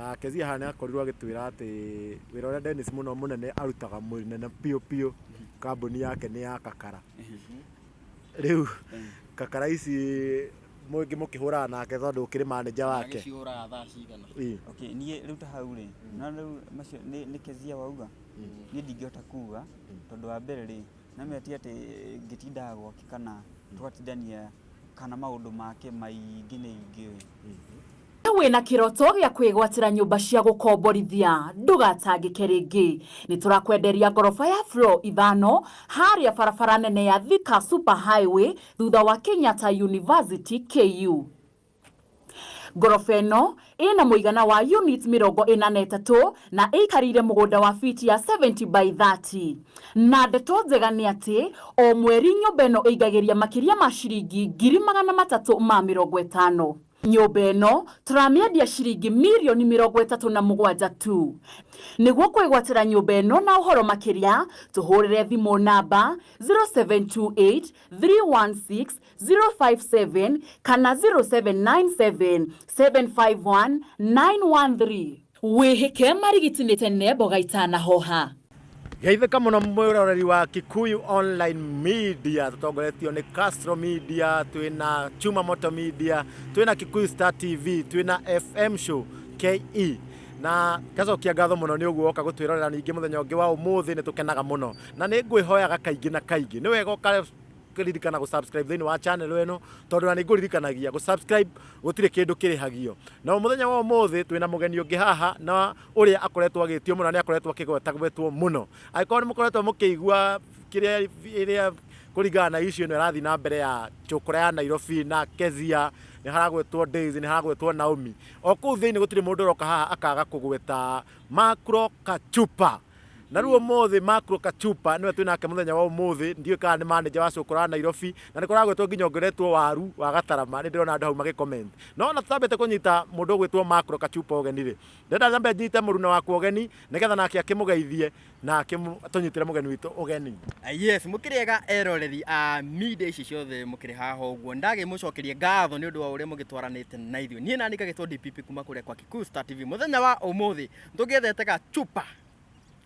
Na Kezia haha nĩ akorirwo agĩtwĩra atĩ wĩra ũrĩa Dennis mũno mũnene arutaga mũnene biũ biũ, kambuni yake nĩ ya kakara. Rĩu kakara ici mũngĩ mũkĩhũraga nake tondũ ũkĩrĩ manager wake. Agĩciũraga thaa cigana? Ĩ. Okay, niĩ rĩu ta hau rĩ, no rĩu macio nĩ Kezia wauga, niĩ ndingĩhota kuga, tondũ wa mbere rĩ, nĩamenya ti atĩ ngĩtindaga gwake kana tũgatindania kana maũndũ make maingĩ nĩ ingĩũĩ. Wĩna kĩroto gĩa kwĩgwatĩra nyũmba cia gũkomborithia, ndũgatangĩke rĩngĩ. Nĩ tũrakwenderia ngoroba ya floor ithano harĩa barabara nene ya Thika Super Highway thutha wa Kenyatta University KU. Ngoroba ĩno ĩna mũigana wa units 43 na ĩikarĩire mũgũnda wa fiti ya 70 by 30. Na ndeto njega nĩ atĩ o mweri nyũmba ĩno ĩingagĩria makĩria ma ciringi 350,000. Nyũmba ĩno tũramĩendia ciringi mirioni 37 tu. Nĩguo kwĩgwatĩra nyũmba ĩno na ũhoro makĩria, tũhũrĩre thimũ namba 0728 316 057 kana 0797 751 913. Wĩhĩke marigiti nĩ tene mboga itanahoha. Geithĩka mũno mwĩroreri wa Kikuyu Online Media, tũtongoretio nĩ Castro Media, twĩna Chuma Moto Media, twĩna Kikuyu Star TV, twĩna FM Show KE. Na ngacokia ngatho mũno nĩ ũguo woka gũtwĩrorera ningĩ mũthenya ũngĩ wa ũmũthĩ, nĩ tũkenaga mũno na nĩ ngwĩhoyaga kaingĩ na kaingĩ nĩ wega ũkaririkana gũ subscribe thĩinĩ wa channel ĩno, tondũ na nĩ ngũririkanagia gũ subscribe gũtirĩ kĩndũ kĩrĩhagio. Na mũthenya wa ũmũthĩ twĩna mũgeni ũngĩ haha, na ũrĩa akoretwo agĩtio mũno na nĩ akoretwo akĩgwetagwetwo mũno. Angĩkorwo nĩ mũkoretwo mũkĩigua kĩrĩa ĩrĩa kũringana na issue ĩno ĩrathiĩ na mbere ya Chokora ya Nairobi na Kezia, nĩ haragwetwo Daisy, nĩ haragwetwo Naomi. O kũu thĩinĩ gũtirĩ mũndũ ũroka haha akaga kũgweta Makro Kachupa. Na rĩu ũmũthĩ Makro Kachupa nĩwe twĩ nake mũthenya wa ũmũthĩ, ndiũĩ kana nĩ manager wa Cũkũra wa Nairobi, na nĩ kũragwetwo nginya ongeretwo waru wa Gatarama, nĩ ndĩrona andũ hau magĩ comment. No ona tũtambĩte kũnyita mũndũ ũgwĩtwo Makro Kachupa ũgeni rĩ, ndĩrenda nyambe nyite mũruna wakwa ũgeni nĩgetha nake akĩmũgeithie na tũnyitĩre mũgeni witũ ũgeni. Yes, mũkĩrĩega eroreri a media ici ciothe mũkĩrĩ haha ũguo, ndagĩmũcokeria ngatho nĩ ũndũ wa ũrĩa mũgĩtwaranĩte na ithuĩ. Niĩ nani ngagĩtwo DPP kuma kũrĩa kwa Kikuyu Star TV. Mũthenya wa ũmũthĩ tũgĩethete gachupa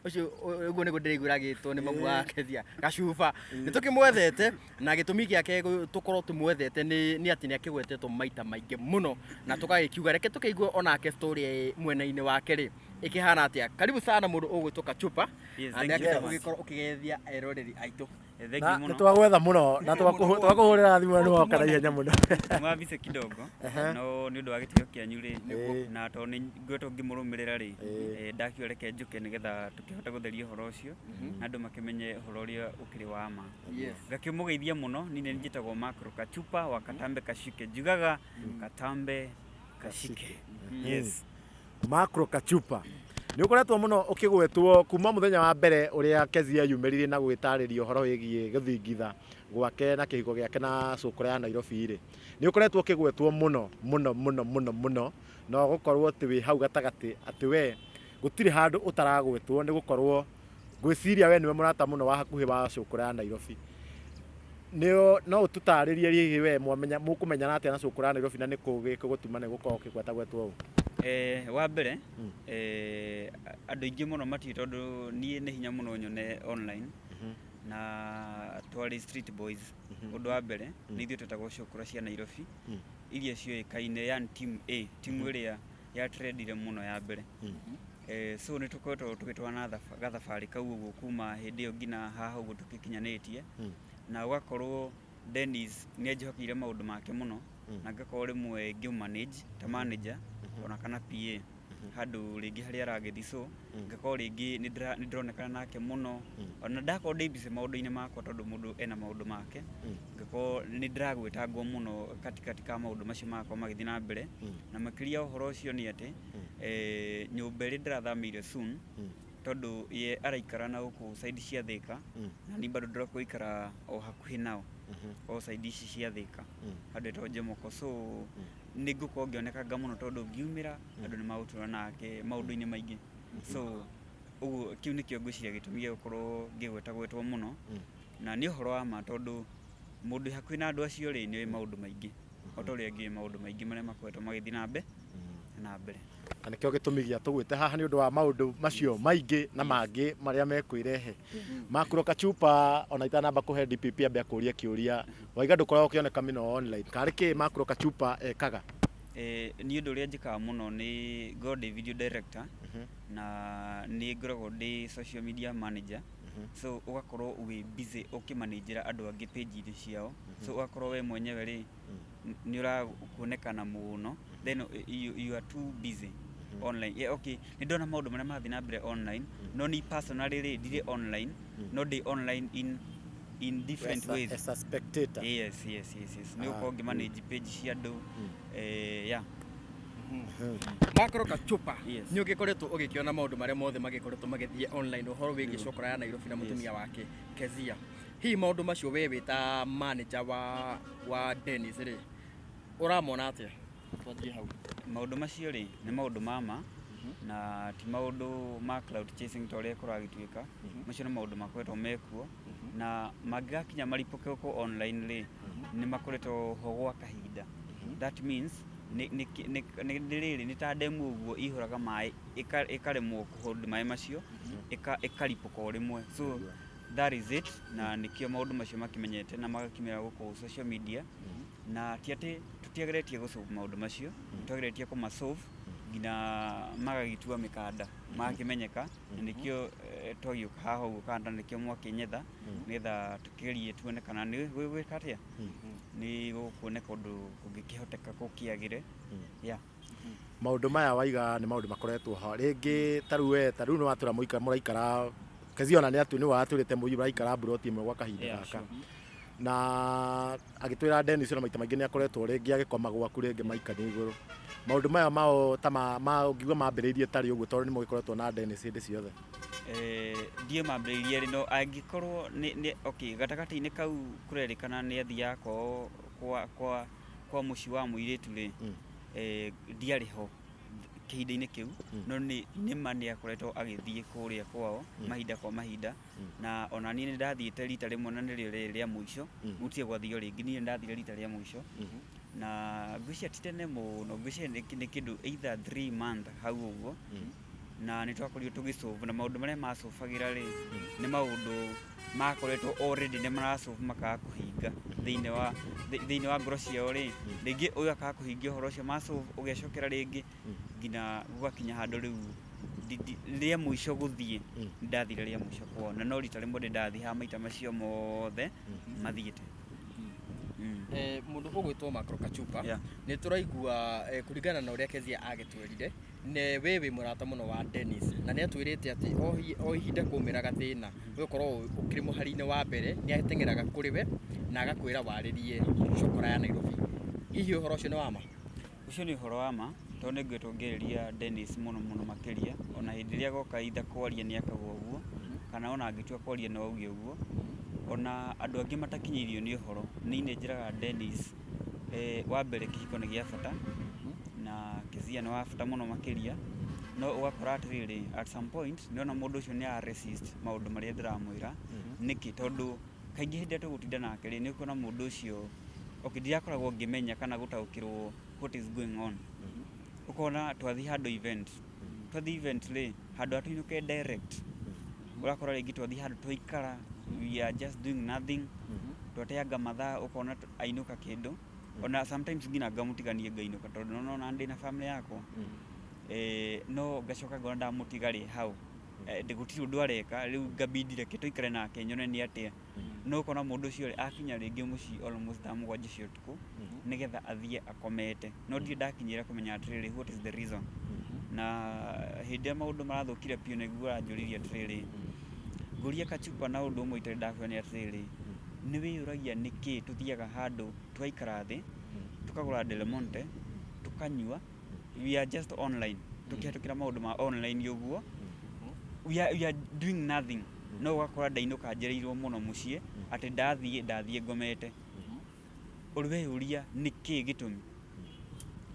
ũcio, ũguo nĩguo ndĩraigua agĩtwo nĩ mamu wa Kezia, gacuba. Nĩ tũkĩmwethete na gĩtũmi gĩake tũkorwo tũmwethete nĩ atĩ nĩ akĩgwetetwo maita maingĩ mũno, na tũgagĩkiuga reke tũkĩigue onake story mwena-inĩ wake rĩ ĩkĩhana atĩa. Karibu sana mũndũ ũgwĩtwo Kachupa. Yes, Na thank you ndĩrakĩenda so much. ũgĩkorwo ũkĩgeithia eroreri aitũ. Thank Na you nĩ mũno. twagwetha mũno na twakũhũrĩra thimũ na nĩ woka na ihenya mũno. Mwa mbica kidogo, no nĩ ũndũ wa gĩtĩo kĩanyu rĩ, na tondũ nĩ ngoretwo ngĩmũrũmĩrĩra rĩ, ndakiuga reke njũke nĩgetha tũkĩhote gũtheria ũhoro ũcio na andũ makĩmenye ũhoro ũrĩa ũkĩrĩ wa ma. Ngakĩmũgeithia mũno, niĩ nĩ njĩtagwo Makro Kachupa wa Katambe Kashike, njugaga Katambe Kashike. Yes. Makro Kachupa, nĩ ũkoretwo mũno ũkĩgwetwo kuma mũthenya wa mbere ũrĩa Kezia yumĩrire na gwĩtarĩria ũhoro wĩgiĩ gũthingitha gwake na kĩhiko gĩake na Cũkũra ya Nairobi rĩ, nĩ ũkoretwo ũkĩgwetwo mũno mũno mũno mũno mũno, na ũgũkorwo atĩ wĩ hau gatagatĩ, atĩ we gũtirĩ handũ ũtaragwetwo, nĩ gũkorwo ngwĩciria we nĩwe mũrata mũno wa hakuhĩ wa Cũkũra ya Nairobi. Nĩ no ũtũtarĩrie hihi we mwamenya mũkũmenyana atĩa na Cũkũra ya Nairobi, na nĩ kũ gĩkũgũtuma nĩ gũkorwo ũkĩgwetagwetwo ũũ? Wa mbere, andũ aingĩ mũno matiũĩ tondũ niĩ nĩ hinya mũno nyone online, na twarĩ street boys. Ũndũ wa mbere nĩ ithuĩ twetagwo Cũkũra cia Nairobi iria ciũĩkaine, yani team A, timu ĩrĩa ya trendire mũno ya mbere. So nĩ tũkoretwo tũgĩtwarana gathabarĩ kau ũguo kuma hĩndĩ ĩyo nginya haha ũguo tũgĩkinyanĩtie, na ũgakorwo Dennis nĩ anjĩhokeire maũndũ make mũno, na ngakorwo rĩmwe ngĩ manage ta manager ona kana PA handũ rĩngĩ harĩa aragĩthiĩ, so ngakorwo rĩngĩ nĩ ndĩronekana nake mũno, ona ndakorwo ndĩ busy maũndũ-inĩ makwa, tondũ mũndũ ena maũndũ make, ngakorwo nĩ ndĩragwetangwo mũno katikati ka maũndũ macio makwa magĩthiĩ na mbere. Na makĩria ũhoro ũcio nĩ atĩ nyũmba ĩrĩa ndĩrathamĩire soon, tondũ ye araikara na gũkũ side cia Thĩka, na niĩ bado ndĩrakorwo o hakuhĩ nao, o side ici cia Thĩka, handũ hetagwo Njemoko, so nĩ ngũkorwo ngĩonekanga mũno, tondũ ngiumĩra andũ nĩ magũtũra nake maũndũ-inĩ maingĩ. So ũguo kĩu nĩkĩo ngwĩciria gĩtũmi gĩa gũkorwo ngĩgwetagwetwo mũno, na nĩ ũhoro wa ma, tondũ mũndũ wĩ hakuhĩ na andũ acio rĩ, nĩ oĩ maũndũ maingĩ, o ta ũrĩa ngĩũĩ maũndũ maingĩ marĩa makoretwo magĩthiĩ na mbere. Na nĩkĩo gĩtũmi gĩa tũgwĩte haha nĩ ũndũ wa maũndũ macio maingĩ na mangĩ marĩa mekwĩrehe. Makuro Kachupa, ona itanamba kũhe DPP ambe akũrie kĩũria, waiga ndũkoragwo ũkĩoneka mĩno online, karĩ kĩ Makuro Kachupa ekaga? Niĩ ũndũ ũrĩa njĩkaga mũno nĩ ngoragwo ndĩ video director na nĩ ngoragwo ndĩ social media manager, so ũgakorwo wĩ busy ũkĩmanĩnjĩra andũ angĩ page-inĩ ciao, so ũgakorwo we mwenyewe rĩ nĩ ũrakuonekana mũno, then you are too busy online. Yeah, okay, nĩ ndona maũndũ marĩa marathiĩ na mbere online, no ni personally rĩ ndirĩ online, no ndĩ online in different ways. As a spectator. Yes, nĩ Ah, ũkorwo ngĩmanage page cia andũ, yeah. Makoro Kachupa, Yes. nĩ ũgĩkoretwo ũgĩkĩona maũndũ marĩa mothe magĩkoretwo magĩthiĩ online ũhoro wĩgiĩ cokora ya Nairobi na mũtumia wake Kezia. Hihi maũndũ macio we wĩ ta manager wa Dennis rĩ, ũramona atĩa? Twanjie hau. Maũndũ macio rĩ nĩ maũndũ ma ma na ti maũndũ ma cloud chasing ta ũrĩa kũragĩtuĩka. Macio nĩ maũndũ makoretwo mekuo na mangĩgakinya maripũke gũkũ online rĩ, nĩ makoretwo ho gwa kahinda. That means nĩ rĩrĩ nĩ ta ndemu ũguo ihũraga maĩ ĩkaremwo kũhold maĩ macio, ĩkaripũka o rĩmwe. So that is it, na nĩkĩo maũndũ macio makĩmenyete na magakiumĩra gũkũ social media. Na ti atĩ tũtiageretie gũsolve maũndũ macio, twageretie kũmasolve nginya magagĩtua mĩkanda, magakĩmenyeka, na nĩkĩo twagĩũka haha ũguo kanda, nĩkĩo mwakĩnyetha nĩgetha tũkĩgerie tuone kana nĩ gwĩka atĩa, nĩ gũkuoneka ũndũ kũngĩkĩhoteka gũkĩagĩre, yeah. Maũndũ maya waiga nĩ maũndũ makoretwo ho rĩngĩ, ta rĩu we, ta rĩu nĩ watũra mũraikara Kezia, ona nĩ atu nĩ watũrĩte mũraikara mburoti ĩmwe gwa kahinda gaka. Na agĩtwĩra Dennis ona maita maingĩ nĩ akoretwo rĩngĩ agĩkoma gwaku, rĩngĩ maikania igũrũ. Maũndũ maya mao ta ma ũngiuga mambĩrĩirie tarĩ ũguo, tondũ nĩ mũgĩkoretwo na Dennis hĩndĩ ciothe? Ndiĩ mambĩrĩirie rĩ, no angĩkorwo nĩ okay, gatagatĩ-inĩ kau kũrerĩkana nĩ athiaga kwao kwa mũciĩ wa mũirĩtu rĩ, ndiarĩ ho kĩhinda-inĩ kĩu, no nĩ ma nĩ akoretwo agĩthiĩ kũrĩa kwao mahinda kwa mahinda, na ona niĩ nĩ ndathiĩte rita rĩmwe na nĩrĩo rĩrĩ rĩa mũico, gũtirĩ gwathio rĩngĩ. Niĩ nĩ ndathire rita rĩa mũico na ngwĩciria ti tene mũno, ngwĩciria nĩ kĩndũ either 3 month hau ũguo, na nĩ twakorirwo tũgĩsolve, na maũndũ marĩa masolvagĩra rĩ nĩ maũndũ makoretwo already nĩ marasolve, makaga kũhinga thĩinĩ wa ngoro ciao rĩ, rĩngĩ ũyũ akaga kũhingia ũhoro ũcio masolve, ũgecokera rĩngĩ nginya gũgakinya handũ rĩu rĩa mũico gũthiĩ. Nĩ ndathire rĩa mũico kwao na no rita rĩmwe ndĩ ndathiĩ haha maita macio mothe mathiĩte. Mũndũ ũgwĩtwo Makro Kachupa, nĩ tũraigua kũringana na ũrĩa Kezia agĩtwĩrire ne we wĩ mũrata mũno wa Dennis, na nĩ atwĩrĩte atĩ o ihinda kwaumĩra gathĩna we ũkorwo ũkĩrĩ mũhari-inĩ wa mbere, nĩ ateng'eraga kũrĩ we na agakwĩra warĩrie cokora ya Nairobi. Hihi ũhoro ũcio nĩ wa ma? Ũcio nĩ ũhoro wa ma, tondũ nĩ ngoretwo ngĩarĩria Dennis mũno mũno makĩria, ona hĩndĩ ĩrĩa agoka itha kwaria nĩ akauga ũguo, kana ona angĩtua kwaria no auge ũguo. Ona andũ angĩ matakinyĩirio nĩ ũhoro, niĩ nĩ njĩraga Dennis, wa mbere kĩhiko nĩ gĩa bata na Kezia nĩ wa bata mũno makĩria, no ũgakora atĩrĩrĩ, at some point nĩona mũndũ ũcio nĩ ara resist maũndũ marĩa ndĩramwĩra. Nĩkĩ? Tondũ kaingĩ hĩndĩ ĩrĩa tũgũtinda nake rĩ, nĩ ũkuona mũndũ ũcio, okay, ndirakoragwo ngĩmenya kana gũtaũkĩrwo what is going on. Ũkona twathiĩ handũ event, twathiĩ event rĩ, handũ ha tũinũke direct, ũrakora rĩngĩ twathiĩ handũ twaikara, we are just doing nothing, twateanga mathaa, ũkona ainũka kĩndũ. Ona sometimes nginya ngamũtiganie ngainũka, tondũ nona ndĩ na family yakwa, no ngacoka ngona ndamũtiga rĩ hau, gũtirĩ ũndũ areka rĩu, ngabidi reke tũikare nake nyone nĩ atĩa. No ũkona mũndũ ũcio rĩ akinya rĩngĩ mũciĩ almost thaa 7 cia ũtukũ nĩgetha athiĩ akomete, no ndirĩ ndakinyĩra kũmenya atĩrĩrĩ, what is the reason. Na hĩndĩ ĩrĩa maũndũ marathũkire biũ nĩguo aranjũririe atĩrĩrĩ, ngũria Kachupa, na ũndũ ũmwe itarĩ ndakwĩra nĩ atĩrĩrĩ, nĩ wĩyũragia nĩkĩ tũthiaga handũ tũgaikara thĩ, tũkagũra Del Monte tũkanyua, we are just online tũkĩhetũkĩra maũndũ ma online ũguo, we are doing nothing, no ũgakora ndainũka njereirwo mũno mũciĩ atĩ ndathiĩ ngomete. Ũrĩ weyũria nĩkĩ gĩtũmi?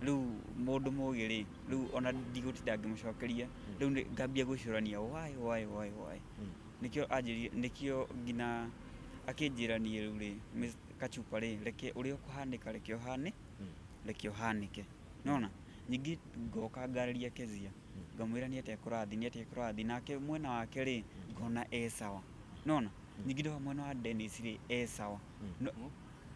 Rĩu mũndũ mũgĩ rĩ, rĩu ona ndigũtinda ngĩmũcokeria, rĩu ngambia gwĩcũrania why, nĩkĩo anjĩrire, nĩkĩo nginya akĩnjĩra niĩ rĩu rĩ, Kachupa rĩ, reke ũrĩa ũkũhanĩka, reke ũhane, reke ũhanĩke, nona. Ningĩ ngoka ngarĩria Kezia, ngamwĩra nĩ atĩa kũrathiĩ, nĩ atĩa kũrathiĩ, nake mwena wake rĩ, ngona e sawa. Nĩwona? Ningĩ ndoka mwena wa Dennis rĩ, e sawa. No,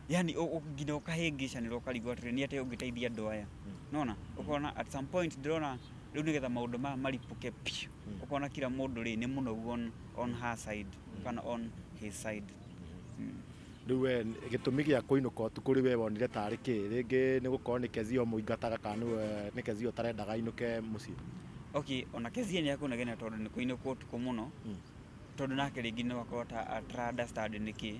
yani nginya ũkahĩngĩcanĩra ũkarigwo atĩrĩ, nĩ atĩa ũngĩteithia andũ aya. Nĩwona? Ũkona at some point ndĩrona rĩu nĩgetha maũndũ maya maripũke piũ, ũkona kila mũndũ rĩ, nĩ mũnogu on her side kana on his side. Rĩu we gĩtũmi gĩa kũinũka ũtukũ rĩu we wonire tarĩ kĩ? Rĩngĩ nĩ gũkorwo nĩ Kezia ũmũingataga kana nĩwe nĩ Kezia ũtarendaga ainũke mũciĩ? Okay, ona Kezia nĩ akũnegena tondũ nĩ kũinũkwo ũtukũ mũno, tondũ nake rĩngĩ no akorwo atara understand nĩkĩ.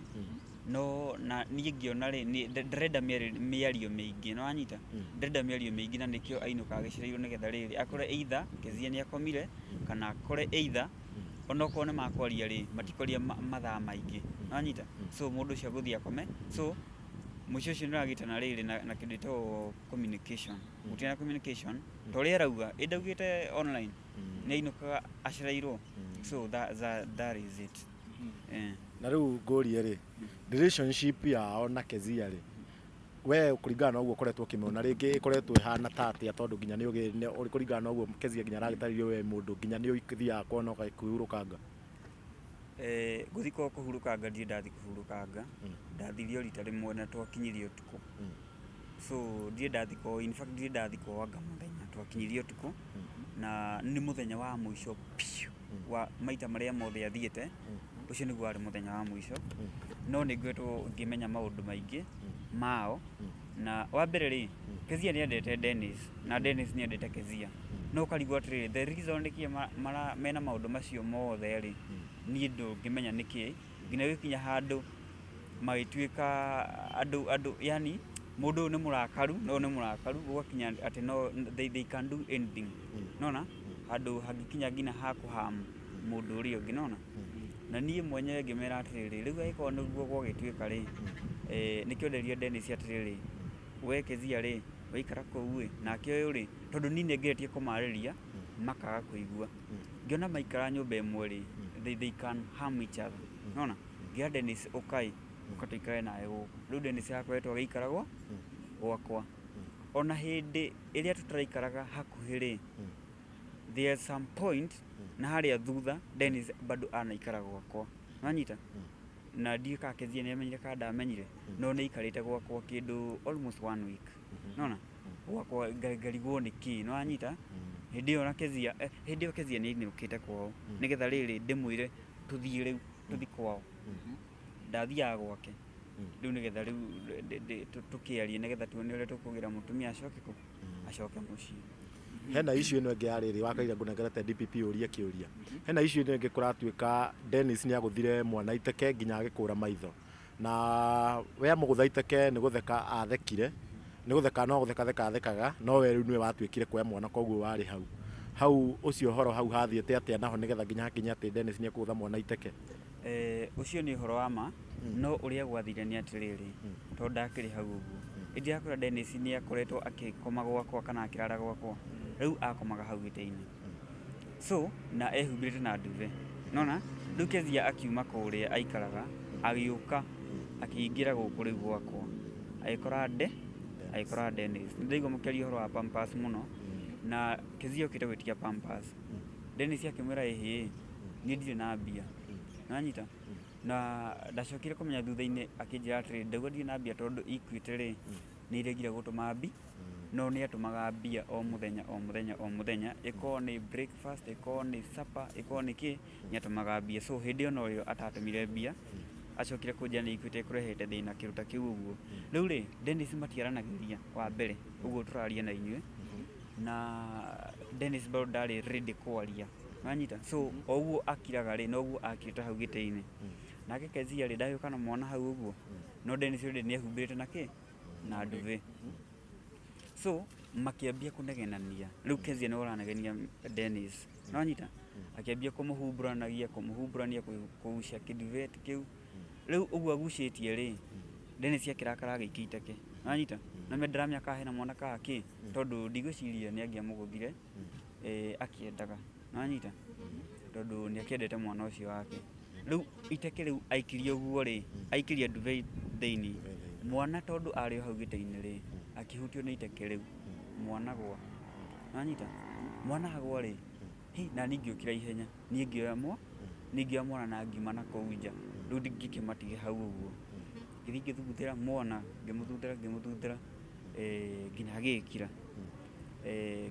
No na niĩ ngĩona rĩ, ndarenda mĩario mĩingĩ, nĩ wanyita? Ndarenda mĩario mĩingĩ na nĩkĩo ainũkaga agĩcereirwo nĩgetha rĩrĩ, akore either Kezia nĩ akomire, kana akore either onokorwo nĩ makwaria rĩ, matikwaria mathaa maingĩ, nĩ wanyita? So mũndũ ũcio agũthiĩ akome, so mũico ũcio nĩ ũragĩte na rĩrĩ na kĩndũ gĩtagwo communication. Gũtirĩ na communication, ta ũrĩa arauga, ĩ ndaugĩte online, nĩ ainũkaga acereirwo, so that is it. Na rĩu ngũrie rĩ, relationship yao na Kezia rĩ, we kũringana na ũguo ũkoretwo ũkĩmĩona rĩngĩ ĩkoretwo ĩhana ta atĩa tondũ nginya nĩ ũgĩ kũringana na ũguo Kezia nginya aragĩtarĩria we mũndũ nginya nĩ ũthiaga kwao na ũgakĩhurũkanga. Ngũthiĩ kwao kũhurũkanga ndirĩ ndathiĩ kũhurũkanga, ndathire o rita rĩmwe na twakinyirie ũtukũ. So ndirĩ ndathiĩ kwao, in fact ndirĩ ndathiĩ kwao anga mũthenya, twakinyirie ũtukũ na nĩ mũthenya wa mũico biũ wa maita marĩa mothe athiĩte, ũcio nĩguo warĩ mũthenya wa mũico. No nĩ ngoretwo ngĩmenya maũndũ maingĩ mao, na wa mbere rĩ, Kezia nĩ endete Dennis na Dennis nĩ endete Kezia. No ũkarigwo atĩrĩrĩ, the reason nĩkĩ mena maũndũ macio mothe rĩ, niĩ ndũngĩmenya nĩkĩ, nginya gũgĩkinya handũ magĩtuĩka andũ andũ yani mũndũ ũyũ nĩ mũrakaru na ũyũ nĩ mũrakaru gũgakinya atĩ no they can do anything. Nĩwona? Handũ hangĩkinya nginya ha kũ harm mũndũ ũrĩa ũngĩ, nĩwona? Na niĩ mwenyewe ngĩmera atĩrĩrĩ, rĩu angĩkorwo nĩguo gwagĩtuĩka rĩ, nĩkĩo nderire Dennis atĩrĩrĩ, we Kezia rĩ, waikara kũu ĩ, nake ũyũ rĩ, tondũ niĩ nĩ ngeretie kũmarĩria, makaga kũigua. Ngĩona maikara nyũmba ĩmwe rĩ, they can harm each other. Nĩwona? Ngĩra Dennis ũkai, ũka tũikare nawe gũkũ. Rĩu Dennis akoretwo agĩikara gwakwa. Ona hĩndĩ ĩrĩa tũtaraikaraga hakuhĩ rĩ, there some point na harĩa thutha Dennis bado anaikara gwakwa. Nĩwanyita? Na ndiũĩ kana Kezia nĩamenyire kana ndamenyire, no nĩ aikarĩte gwakwa kĩndũ almost one week. Nĩwona? Gwakwa ngarigwo nĩkĩ, nĩwanyita? Hĩndĩ ĩyo na Kezia, hĩndĩ ĩyo Kezia nĩ ainũkĩte kwao, nĩgetha rĩrĩ ndĩmwĩre tũthiĩ rĩu, tũthiĩ kwao. Ndathiaga gwake, rĩu nĩgetha rĩu tũkĩarie nĩgetha tuone ũrĩa tũkũgĩra mũtumia acoke kũ? Acoke mũciĩ. Hena issue ĩno ĩngĩ ya rĩrĩ wakaire ngũnengerete DPP ũrie kĩũria. Hena issue ĩno ĩngĩ kũratuĩka Dennis nĩ agũthire mwana iteke nginya agĩkũra maitho. Na we amũgũtha iteke nĩ gũtheka athekire, nĩ gũtheka no gũtheka theka athekaga, no we rĩu nĩwe watuĩkire kuoya mwana koguo warĩ hau. Hau ũcio ũhoro hau hathiĩte atĩa naho nĩgetha nginya hakinye atĩ Dennis nĩ ekũgũtha mwana iteke? Ũcio nĩ ũhoro wa ma, no ũrĩa gwathire nĩ atĩrĩrĩ, tondũ ndakĩrĩ hau ũguo, ĩ ndĩrakwĩra Dennis nĩ akoretwo agĩkoma gwakwa kana akĩrara gwakwa, rĩu akomaga hau gĩtĩ-inĩ. So, na ehumbĩrĩte na nduve. Nĩwona? Rĩu Kezia akiuma kũrĩa aikaraga, agĩũka, akĩingĩra gũkũ rĩu gwakwa, agĩkora agĩkora Dennis. Nĩ ndaigua mũkĩaria ũhoro wa pampers mũno, na Kezia okĩte gwĩtia pampers. Dennis akĩmwĩra ĩhĩ, niĩ ndirĩ na mbia. Nĩwanyita? Na ndacokire kũmenya thutha-inĩ akĩnjĩra atĩrĩrĩ, ndauga ndirĩ na mbia tondũ Equity rĩ, nĩ iregire gũtũma mbia, no nĩ atũmaga mbia o mũthenya o mũthenya o mũthenya, ĩkorwo nĩ breakfast, ĩkorwo nĩ supper, ĩkorwo nĩ kĩ, nĩ atũmaga mbia. So hĩndĩ ĩyo norĩo atatũmire mbia, acokire kũnjĩra nĩ Equity ĩkũrehete thĩna kĩndũ ta kĩu ũguo. Rĩu rĩ, Dennis matiaranagĩria wa mbere, ũguo tũraria na inyuĩ, na Dennis bado ndarĩ ready kwaria. Nĩwanyita? So o ũguo akiraga rĩ, noguo akirĩte hau gĩtĩ-inĩ. Nake Kezia rĩ, ndagĩũka na mwana hau ũguo, no Dennis already nĩ ehumbĩrĩte na kĩ? Na nduve. So makĩambia kũnegenania. Rĩu Kezia nĩwe ũranegenia Dennis. Nĩwanyita? Akĩambia kũmũhumburanagia, kũmũhumburania, kũgucia kĩduvet kĩu. Rĩu ũguo agucĩtie rĩ, Dennis akĩrakara agĩikia iteke. Nĩwanyita? Na ndaramenya kana hena mwana kana kĩ, tondũ ndigwĩciria nĩ angĩamũgũthire akĩendaga. Nĩwanyita? Tondũ nĩ akĩendete mwana ũcio wake. Rĩu iteke rĩu aikirie ũguo rĩ, aikĩria nduve thĩinĩ, mwana tondũ arĩ o hau gĩtĩ-inĩ rĩ, akĩhutio nĩ iteke rĩu, mwana gwa. Nĩwanyita? Mwana agwa rĩ, hi, na niĩ ngĩũkĩra ihenya, niĩ ngĩoya mwa, niĩ ngĩoya mwana na ngiuma na kũu nja, rĩu ngĩkĩmatige hau ũguo. Ngĩthiĩ ngĩthuguthĩra mwana, ngĩmũthuguthĩra ngĩmũthuguthĩra nginya agĩkira.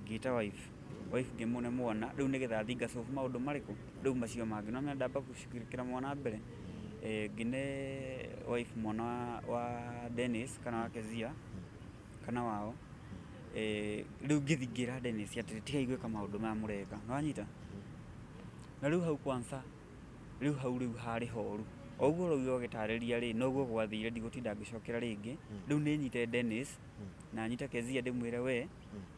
Ngĩta wife, wife ngĩmũne mwana, rĩu nĩgetha thiĩ nga solve maũndũ marĩkũ? Rĩu macio mangĩ. Nĩwamenya ndamba gũcukĩra mwana mbere, ngĩne wife mwana wa Dennis kana wa Kezia, kana wao. Rĩu ngĩthiĩ ngĩra Dennis atĩrĩ, tigai gwĩka maũndũ maya mũreka, nĩwanyita? Na rĩu hau kwanza, rĩu hau rĩu harĩ horu. O ũguo ũraigua ũgĩtarĩria rĩ, noguo gwathire ndigũtinda ngĩcokera rĩngĩ. Rĩu nĩ nyite Dennis, na nyite Kezia ndĩmwĩre we,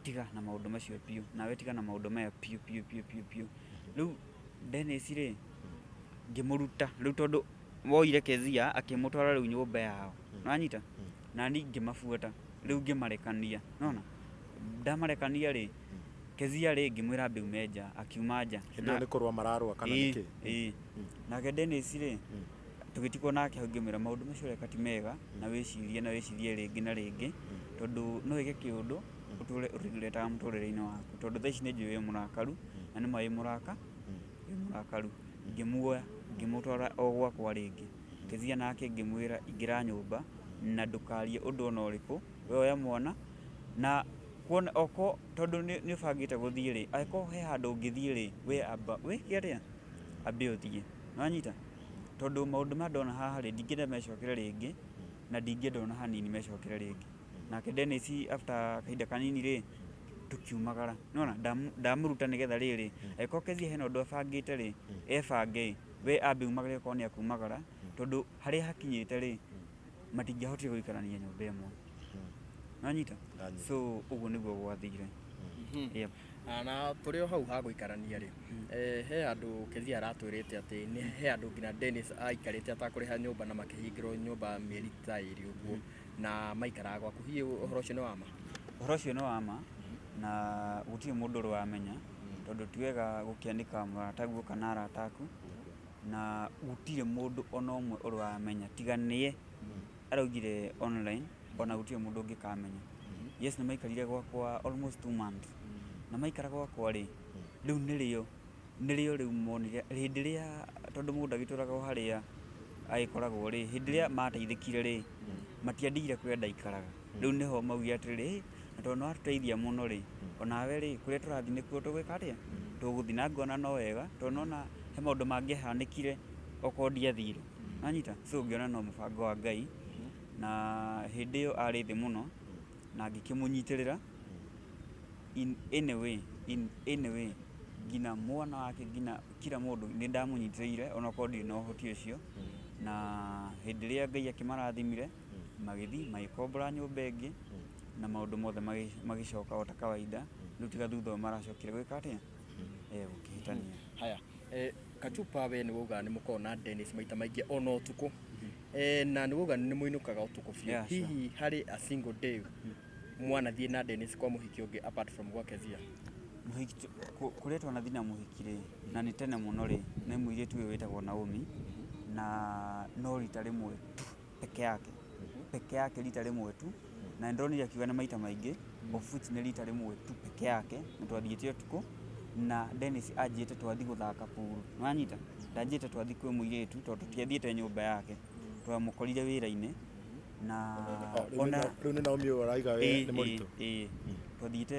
tiga na maũndũ macio biũ, nawe tiga na maũndũ maya biũ biũ biũ biũ biũ. Rĩu Dennis rĩ, ngĩmũruta, rĩu tondũ woire Kezia akĩmũtwara rĩu nyũmba yao, nĩwanyita? Na niĩ ngĩmabuata, rĩu ngĩmarekania, nĩwona? Ndamarekania rĩ, Kezia rĩ ngĩmwĩra ambe aume nja, akiuma nja. Hĩndĩ ĩyo nĩ kũrũa mararũa kana nĩkĩ? Ĩĩ. Nake Dennis rĩ, tũgĩtigwo nake hau ngĩmwĩra maũndũ macio ũreka ti mega, na wĩcirie na wĩcirie rĩngĩ na rĩngĩ, tondũ no wĩke kĩũndũ ũtũre ũregretaga mũtũrĩre-inĩ waku, tondũ thaa ici nĩ njũĩ wĩ mũrakaru, na nĩma wĩ mũraka, wĩ mũrakaru. Ngĩmuoya ngĩmũtwara o gwakwa rĩngĩ. Kezia nake ngĩmwĩra ingĩra nyũmba na ndũkarie ũndũ ona ũrĩkũ, we oya mwana na kuona okorwo tondũ nĩ ũbangĩte gũthiĩ rĩ, angĩkorwo he handũ ũngĩthiĩ rĩ, we amba wĩke atĩa? Ambe ũthiĩ. Nĩwanyita? Tondũ maũndũ maya ndona haha rĩ, ndingĩenda mecokere rĩngĩ na ndingĩenda ona hanini mecokere rĩngĩ. Nake Dennis after kahinda kanini rĩ, tũkiumagara. Nĩwona? Ndamũruta nĩgetha rĩrĩ, angĩkorwo Kezia hena ũndũ abangĩte rĩ, ebange ĩ, we ambe umagare okorwo nĩ akumagara, tondũ harĩa hakinyĩte rĩ, matingĩahotire gũikarania nyũmba ĩmwe. Nĩwanyita? Ndanyita. So ũguo nĩguo gwathire. Yep. Na tũrĩ o hau ha gũikarania rĩ, he handũ Kezia aratwĩrĩte atĩ nĩ he handũ nginya Dennis aikarĩte atakũrĩha nyũmba na makĩhingĩrwo nyũmba mĩeri ta ĩrĩ ũguo na maikaraga gwaku. Hihi ũhoro ũcio nĩ wa ma? Ũhoro ũcio nĩ wa ma na gũtirĩ mũndũ ũrĩ wamenya tondũ ti wega gũkĩanĩka mũrataguo kana arata aku na gũtirĩ mũndũ ona ũmwe ũrĩ wamenya tiga nĩye araugire online ona gũtirĩ mũndũ ũngĩkamenya. Yes, nĩ maikarire gwakwa almost 2 months na maikara gwakwa rĩ, rĩu nĩrĩo rĩu monire hĩndĩ ĩrĩa, tondũ mũndũ agĩtũraga o harĩa agĩkoragwo rĩ, hĩndĩ ĩrĩa mateithĩkire rĩ, matiandigire kũrĩa ndaikaraga. Rĩu nĩho maugire atĩrĩrĩ, na tondũ nĩ watũteithia mũno rĩ, onawe rĩ, kũrĩa tũrathiĩ nĩkuo tũgwĩka atĩa, tũgũthiĩ. Na ngona no wega tondũ nona he maũndũ mangĩahanĩkire okorwo ndiathire. Nĩwanyita? So ngĩona no mũbango wa Ngai na hĩndĩ ĩyo arĩ thĩ mũno na ngĩkĩmũnyitĩrĩra in any way, in any way, nginya mwana wake, nginya kila mũndũ nĩ ndamũnyitĩrĩire onakorwo ndirĩ na ũhoti ũcio. Na hĩndĩ ĩrĩa Ngai akĩmarathimire, magĩthiĩ magĩkombora nyũmba ĩngĩ na maũndũ mothe magĩcoka o ta kawaida. Rĩu tiga thutha ũyũ maracokire gwĩka atĩa? Gũkĩhĩtania. Haya, Kachupa, we nĩ wauga nĩ mũkoragwo na Dennis maita maingĩ ona ũtukũ, na nĩ wauga nĩ mũinũkaga ũtukũ biũ. Yeah, sure. Hihi harĩ a single day mwanathiĩ na Dennis kwa mũhiki ũngĩ apart from gwa Kezia? Mũhiki kũrĩa twanathiĩ na mũhiki rĩ, na nĩ tene mũno rĩ, nĩ mũirĩtu ũyũ wĩtagwo Naomi, na no rita rĩmwe tu peke yake, peke yake, rita rĩmwe tu, na nĩndonire akiuga nĩ maita maingĩ, of which nĩ rita rĩmwe tu peke yake, na twathiĩte ũtukũ na Dennis anjĩte twathiĩ gũthaka pool. Nĩwanyita? Ndanjĩte twathiĩ kwĩ mũirĩtu tondũ tũtiathiĩte nyũmba yake, twamũkorire wĩra-inĩ na ona Rĩu nĩ Naomi ũyũ araiga we nĩ mũritũ. Ĩĩ, twathiĩte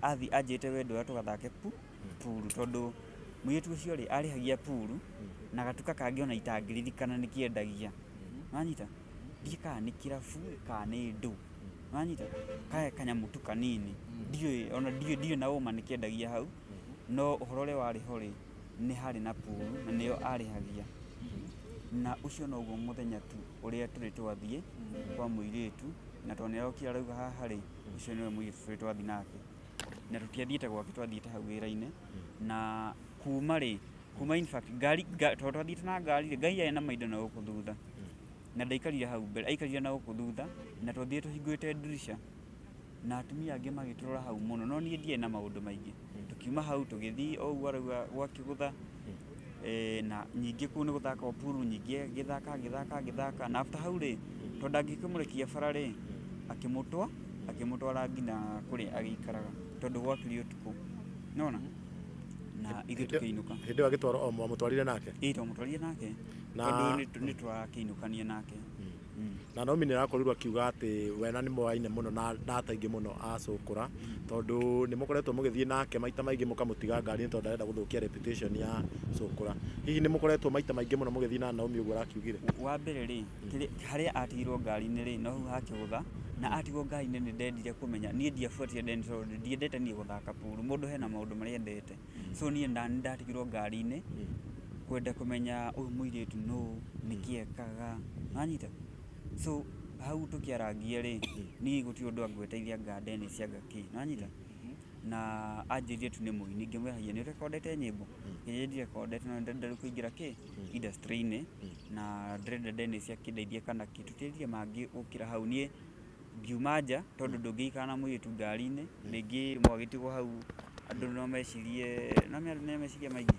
athi anjĩte we ndwara tũgathake pool tondũ mũirĩtu ũcio rĩ, arĩhagia pool na gatuka kangĩ ona itangĩririkana nĩ kĩendagia. Nĩwanyita? Ndiũĩ kana nĩ kĩrabu kana nĩ ndũ. Nĩwanyita? Kaya kanyamũ tu kanini. Ndiũĩ ona ndiũĩ na ũma nĩ kĩendagia hau, no ũhoro ũrĩa warĩ ho rĩ, nĩ harĩ na pool na nĩyo arĩhagia. Na ũcio noguo mũthenya tu ũrĩa tũrĩ twathiĩ kwa mũirĩtu, na tondũ nĩ arokire arauga haha rĩ, ũcio nĩwe mũirĩtu tũrĩ twathiĩ nake. Na tũtiathiĩte gwake, twathiĩte hau wĩra-inĩ. Na kuma rĩ, kuma in fact ngari, tondũ twathiĩte na ngari rĩ, Ngai arĩ na maindo na gũkũ thutha. Na ndaikarire hau mbere, aikarire na gũkũ thutha, na twathiĩte tũhingũrĩte ndirisha na atumia angĩ magĩtũrora hau mũno, no niĩ ndiarĩ na maũndũ maingĩ. Tũkiuma hau tũgĩthiĩ o ũguo arauga gwa kĩgũtha, na ningĩ kũu nĩ gũthaka o pool nyingĩ, agĩthaka agĩthaka agĩthaka, na after hau rĩ, tondũ ndangĩkĩmũrekia bara rĩ, akĩmũtwara nginya kũrĩa agĩikaraga. Tondũ gwakĩrĩ ũtukũ, nona na ithuĩ tũkĩinũka. Hĩndĩ ĩyo agĩtwarwo o mwamũtwarire nake? Ĩĩ, twamũtwarire nake. Tondũ nĩ tũrakĩinũkania nake. Na Naomi nĩ arakorirwo akiuga atĩ we na nĩ moaine mũno na data aingĩ mũno a Cũkũra, tondũ nĩ mũkoretwo mũgĩthiĩ nake maita maingĩ mũkamũtiga ngari-inĩ tondũ ndarenda gũthũkia reputation ya Cũkũra. Hihi nĩ mũkoretwo maita maingĩ mũno mũgĩthiĩ na Naomi ũguo arakiugire? Wa mbere rĩ, harĩa atigirwo ngari-inĩ rĩ, no hau hakĩgũtha, na atigwo ngari-inĩ nĩ ndendire kũmenya, niĩ ndiabuatire Dennis tondũ ndiendete niĩ gũthaka pool, mũndũ hena maũndũ marĩa endete. So niĩ nĩ ndatigirwo ngari-inĩ, kwenda kũmenya ũyũ mũirĩtu nũ, nĩkĩ ekaga, nĩwanyita? So hau tũkĩarangia rĩ, niĩ gũtirĩ ũndũ angweteirie anga Dennis anga kĩ, nĩwanyita? Na anjĩrire tu nĩ mũini, ngĩmwĩra haiya nĩ ũrekondete nyĩmbo? Akĩnjĩra ndirekondete no nĩndĩrenda rĩu kũingĩra kĩ, industry-inĩ, na ndĩrenda Dennis akĩndeithie kana kĩ, tũtiaririe mangĩ gũkĩra hau, niĩ ngiuma nja tondũ ndũngĩikara na mũirĩtu ngari-inĩ, rĩngĩ mwagĩtigwo hau andũ no mecirie, no andũ nĩ meciria maingĩ.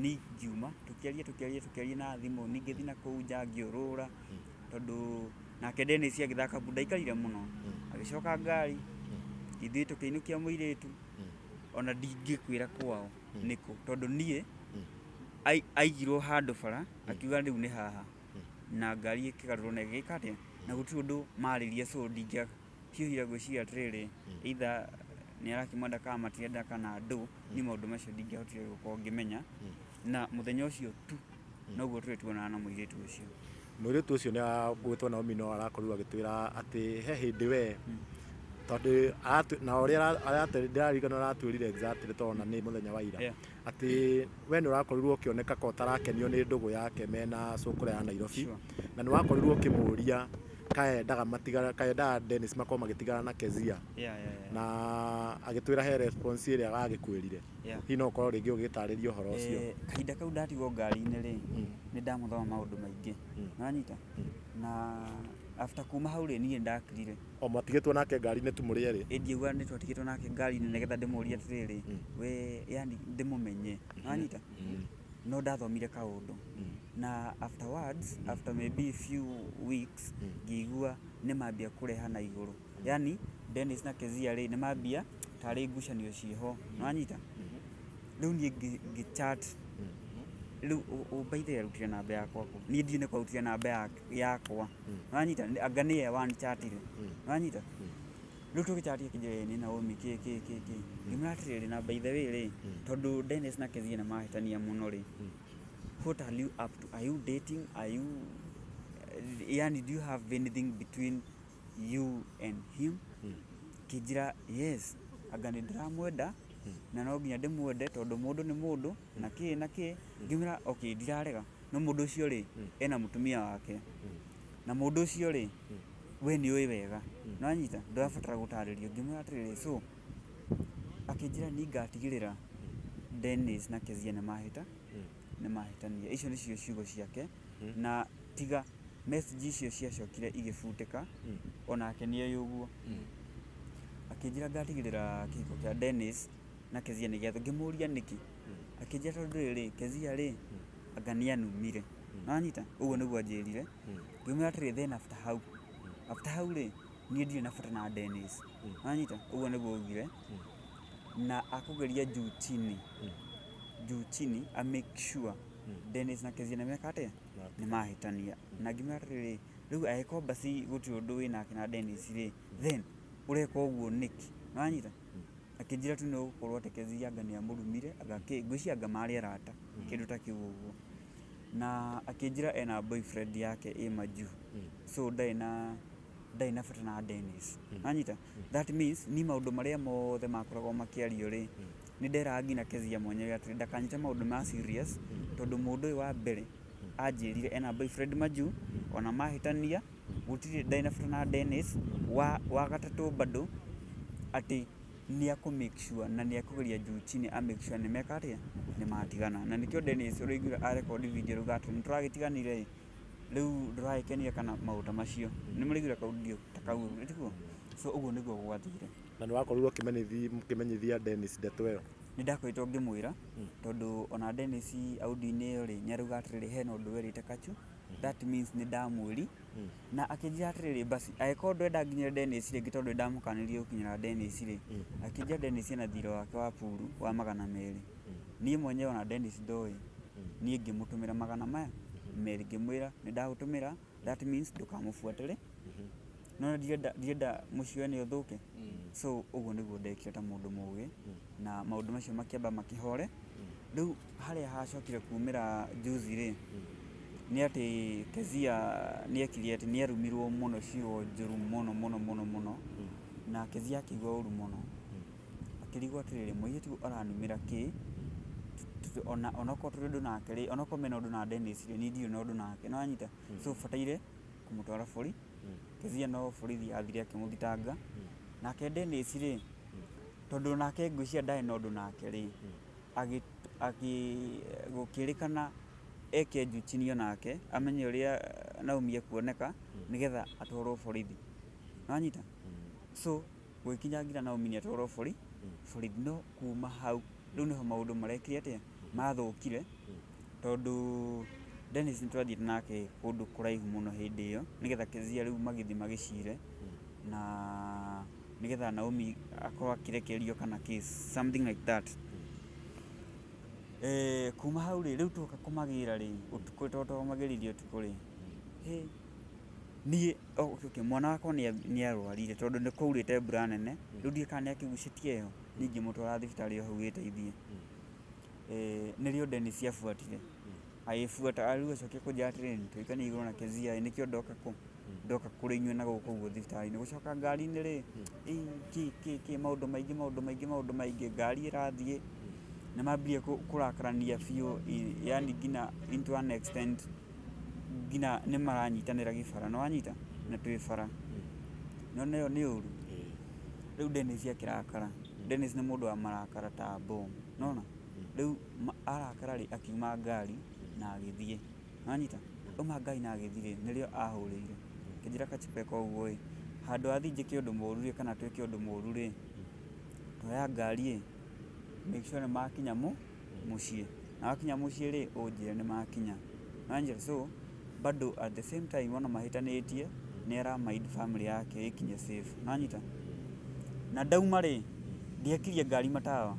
Niĩ ngiuma, tũkĩaria tũkĩaria tũkĩaria na thimũ, niĩ ngĩthiĩ na kũu nja ngĩũrũra, tondũ nake Dennis agĩthaka pool ndaikarire mũno, agĩcoka ngari, ithuĩ tũkĩinũkia mũirĩtu, ona ndingĩkwĩra kwao nĩkũ, tondũ niĩ aigirwo handũ bara, akiuga rĩu nĩ haha. Na ngari ĩkĩgarũrwo na ĩgĩka atĩa, na gũtirĩ ũndũ marĩrie, so ndingĩahiũhire gwĩciria atĩrĩrĩ, either nĩ arakĩmwenda kana matirenda kana ndũ, niĩ maũndũ macio ndingĩahotire gũkorwo ngĩmenya, na mũthenya ũcio tu noguo tũrĩ tuonana na mũirĩtu ũcio. Mũirĩtu ũcio nĩ agwĩtwo Naomi no arakorirwo agĩtwĩra atĩ he hĩndĩ we tondũ na ũrĩa ndĩraririkana aratwĩrire exactly tondũ ona nĩ mũthenya wa ira. Atĩ we nĩ ũrakorirwo ũkĩoneka ka ũtarakenio nĩ ndũgũ yake mena cũkũra ya Nairobi. Na nĩ wakorirwo ũkĩmũria kaendaga matigana, kaendaga Dennis makorwo magĩtigana na Kezia. Na agĩtwĩra he response ĩrĩa agĩkwĩrire. Hihi no ũkorwo rĩngĩ ũgĩtarĩria ũhoro ũcio? Kahinda kau ndatigwo ngari-inĩ rĩ, nĩ ndamũthoma maũndũ maingĩ. Nĩwanyita? Na after kuma hau rĩ, niĩ nĩ ndakirire. O mwatigĩtwo nake ngari-inĩ tu mũrĩ erĩ? Ĩ ndiauga nĩ twatigĩtwo nake ngari-inĩ nĩgetha ndĩmũrie atĩrĩrĩ, we yani ndĩmũmenye. Nĩwanyita? No ndathomire kaũndũ. Na afterwards, after maybe few weeks, ngĩigua nĩ mambia kũrehana igũrũ. Yani Dennis na Kezia rĩ, nĩ mambia tarĩ ngucanio ciĩho. Nĩwanyita? Rĩu niĩ ngĩ chat rĩu by the way arutire namba yakwa kũ? Niĩ ndiũĩ nĩkũ arutire namba yakwa. Nĩwanyita? Anga nĩye wanchatire. Nĩwanyita? Rĩu tũgĩchat akĩnjĩra ĩĩ nĩ Naomi kĩ kĩ kĩ kĩ. Ngĩmwĩra atĩrĩrĩ na by the way rĩ, tondũ Dennis na Kezia nĩ mahĩtania mũno rĩ, what are you up to? Are you dating? Are you, yani do you have anything between you and him? Akĩnjĩra yes, anga nĩ ndĩramwenda na no nginya ndĩmwende tondũ mũndũ nĩ mũndũ na kĩ na kĩ. Ngĩmwĩra okay ndirarega, no mũndũ ũcio rĩ, ena mũtumia wake. Na mũndũ ũcio rĩ, we nĩ ũĩ wega, nĩwanyita, ndũrabatara gũtarĩrio. Ngĩmwĩra atĩrĩrĩ, so akĩnjĩra niĩ ngatigĩrĩra Dennis na Kezia nĩ mahĩta, nĩ mahĩtania. Icio nĩcio ciugo ciake, na tiga message icio ciacokire igĩbutĩka, onake nĩ oĩ ũguo. Akĩnjĩra ngatigĩrĩra kĩhiko kĩa Dennis na Kezia nĩ gĩathũka. Ngĩmũria nĩkĩ, akĩnjĩra tondũ rĩrĩ, Kezia rĩ, anga nĩ anumire. Nĩwanyita? Ũguo nĩguo anjĩrire. Ngĩmwĩra atĩrĩ then after hau, after hau rĩ, niĩ ndirĩ na bata na Dennis. Nĩwanyita? Ũguo nĩguo augire. Na akũgeria juu chini, juu chini a make sure Dennis na Kezia nĩmeka atĩa? Nĩmahĩtania. Na ngĩmwĩra atĩrĩrĩ, rĩu angĩkorwo basi gũtirĩ ũndũ wĩnake na Dennis rĩ, then ũreka ũguo nĩkĩ? Nĩwanyita? Akĩnjĩra tu nĩ gũkorwo atĩ Kezia anga nĩ amũrumire, anga kĩ, ngwĩciria anga marĩ arata, kĩndũ ta kĩu ũguo. Na akĩnjĩra ena boyfriend yake ĩ majuu, so ndarĩ na ndarĩ na bata na Dennis. Nĩwanyita? That means niĩ maũndũ marĩa mothe makoragwo makĩario rĩ, nĩ nderaga nginya Kezia mwenyewe atĩrĩ ndakanyite maũndũ ma serious, tondũ mũndũ ũyũ wa mbere anjĩrire ena boyfriend majuu, ona mahĩtania gũtirĩ ndarĩ na bata na Dennis. Wa gatatũ bado atĩ nĩ akũ make sure na nĩ akũgeria juu chini a make sure nĩ meka atĩa, nĩ matigana. Na nĩkĩo Dennis ũraiguire a record video arauga atĩ nĩ tũragĩtiganire ĩ, rĩu ndũragĩkenire kana maũndũ ta macio. Nĩ mũraiguire ka audio ta kau ũguo, tiguo? So ũguo nĩguo gwathire. Na nĩ wakorirwo ũkĩmenyithia Dennis ndeto ĩyo? Nĩ ndakoretwo ngĩmwĩra tondũ ona Dennis audio-inĩ ĩyo rĩ, nĩ arauga atĩrĩrĩ, hena ũndũ werĩte Kachu, that means nĩ ndamwĩri. Na akĩnjĩra atĩrĩrĩ, basi angĩkorwo ndũrenda nginyĩre Dennis rĩngĩ tondũ nĩ ndamũkanirie gũkinyĩra Dennis rĩ, akĩnjĩra Dennis ena thirĩ wake wa puru wa 200. Niĩ mwenyewe ona Dennis ndoĩ, niĩ ngĩmũtũmĩra magana maya merĩ, ngĩmwĩra nĩ ndagũtũmĩra, that means ndũkamũbuatĩre. No ndirenda ndirenda mũciĩ wene ũthũke. So ũguo nĩguo ndekire ta mũndũ mũgĩ, na maũndũ macio makĩamba makĩhore. Rĩu harĩa hacokire kumĩra juzi rĩ, nĩ atĩ Kezia nĩ ekire atĩ nĩ arumirwo mũno ciugo njũru mũno mũno mũno mũno, na Kezia akĩigua ũru mũno. Akĩrigwo atĩrĩrĩ, mũirĩtu ũyũ aranumĩra kĩ, ona onokorwo tũrĩ ũndũ nake rĩ, onokorwo mena ũndũ na Dennis rĩ, niĩ ndirĩ na ũndũ nake, nĩ wanyita? So bataire kũmũtwara bori, Kezia no borithi athire akĩmũthitanga. Nake Dennis rĩ, tondũ nake ngwĩciria ndarĩ na ũndũ nake rĩ, gũkĩrĩkana eke juu chini onake, amenye ũrĩa Naomi ekuoneka, nĩgetha atwarwo borithi. Nĩwanyita? So gũgĩkinya nginya Naomi nĩ atwarwo borithi, no kuma hau, rĩu nĩho maũndũ marekire atĩa? Mathũkire, tondũ Dennis nĩ twathiĩte nake kũndũ kũraihu mũno hĩndĩ ĩyo, nĩgetha Kezia rĩu magĩthiĩ magĩcire, na nĩgetha Naomi akorwo akĩrekererio kana kĩ, something like that. Kuma hau rĩ, rĩu twoka kũmagĩra rĩ, ũtukũ tondũ twamagĩrire ũtukũ rĩ, hĩ, niĩ okay, mwana wakwa nĩ arwarire tondũ nĩ kwaurĩte mbura nene, rĩu ndiũĩ kana nĩ akĩgucĩtie heho, niĩ ngĩmũtwara thibitarĩ o hau ĩteithie. Nĩrĩo Dennis abuatire, agĩbuata rĩu acokia kũnjĩra atĩrĩrĩ, tũikanie igũrũ na Kezia ĩ, nĩkĩo ndoka kũ? Ndoka kũrĩ inyuĩ na gũkũ ũguo thibitarĩ-inĩ. Gũcoka ngari-inĩ rĩ, ĩ kĩ kĩ kĩ maũndũ maingĩ maũndũ maingĩ maũndũ maingĩ, ngari ĩrathiĩ, nĩ mambirie kũrakarania biũ yaani nginya into an extent nginya nĩ maranyitanĩra gĩbara, nĩ wanyita? Na twĩ bara. Nĩ wona ĩyo nĩ ũru? Rĩu Dennis akĩrakara. Dennis nĩ mũndũ wa marakara ta bomu, nĩ wona? Rĩu arakara rĩ, akiuma ngari na agĩthiĩ, nĩ wanyita? Auma ngari na agĩthiĩ rĩ, nĩrĩo ahũrĩire. Akĩnjĩra Kachipeka ũguo ĩ, handũ ha thiĩ njĩke ũndũ mũru rĩ, kana twĩke ũndũ mũru rĩ, oya ngari ĩ, make sure nĩ makinya mũciĩ. Na wakinya mũciĩ rĩ, ũnjĩre nĩ makinya. Nĩ wanyita? So, bado at the same time ona mahĩtanĩtie, nĩ ara mind family yake ĩkinye safe. Nĩ wanyita? Na ndauma rĩ, ndiakirie ngari matawa.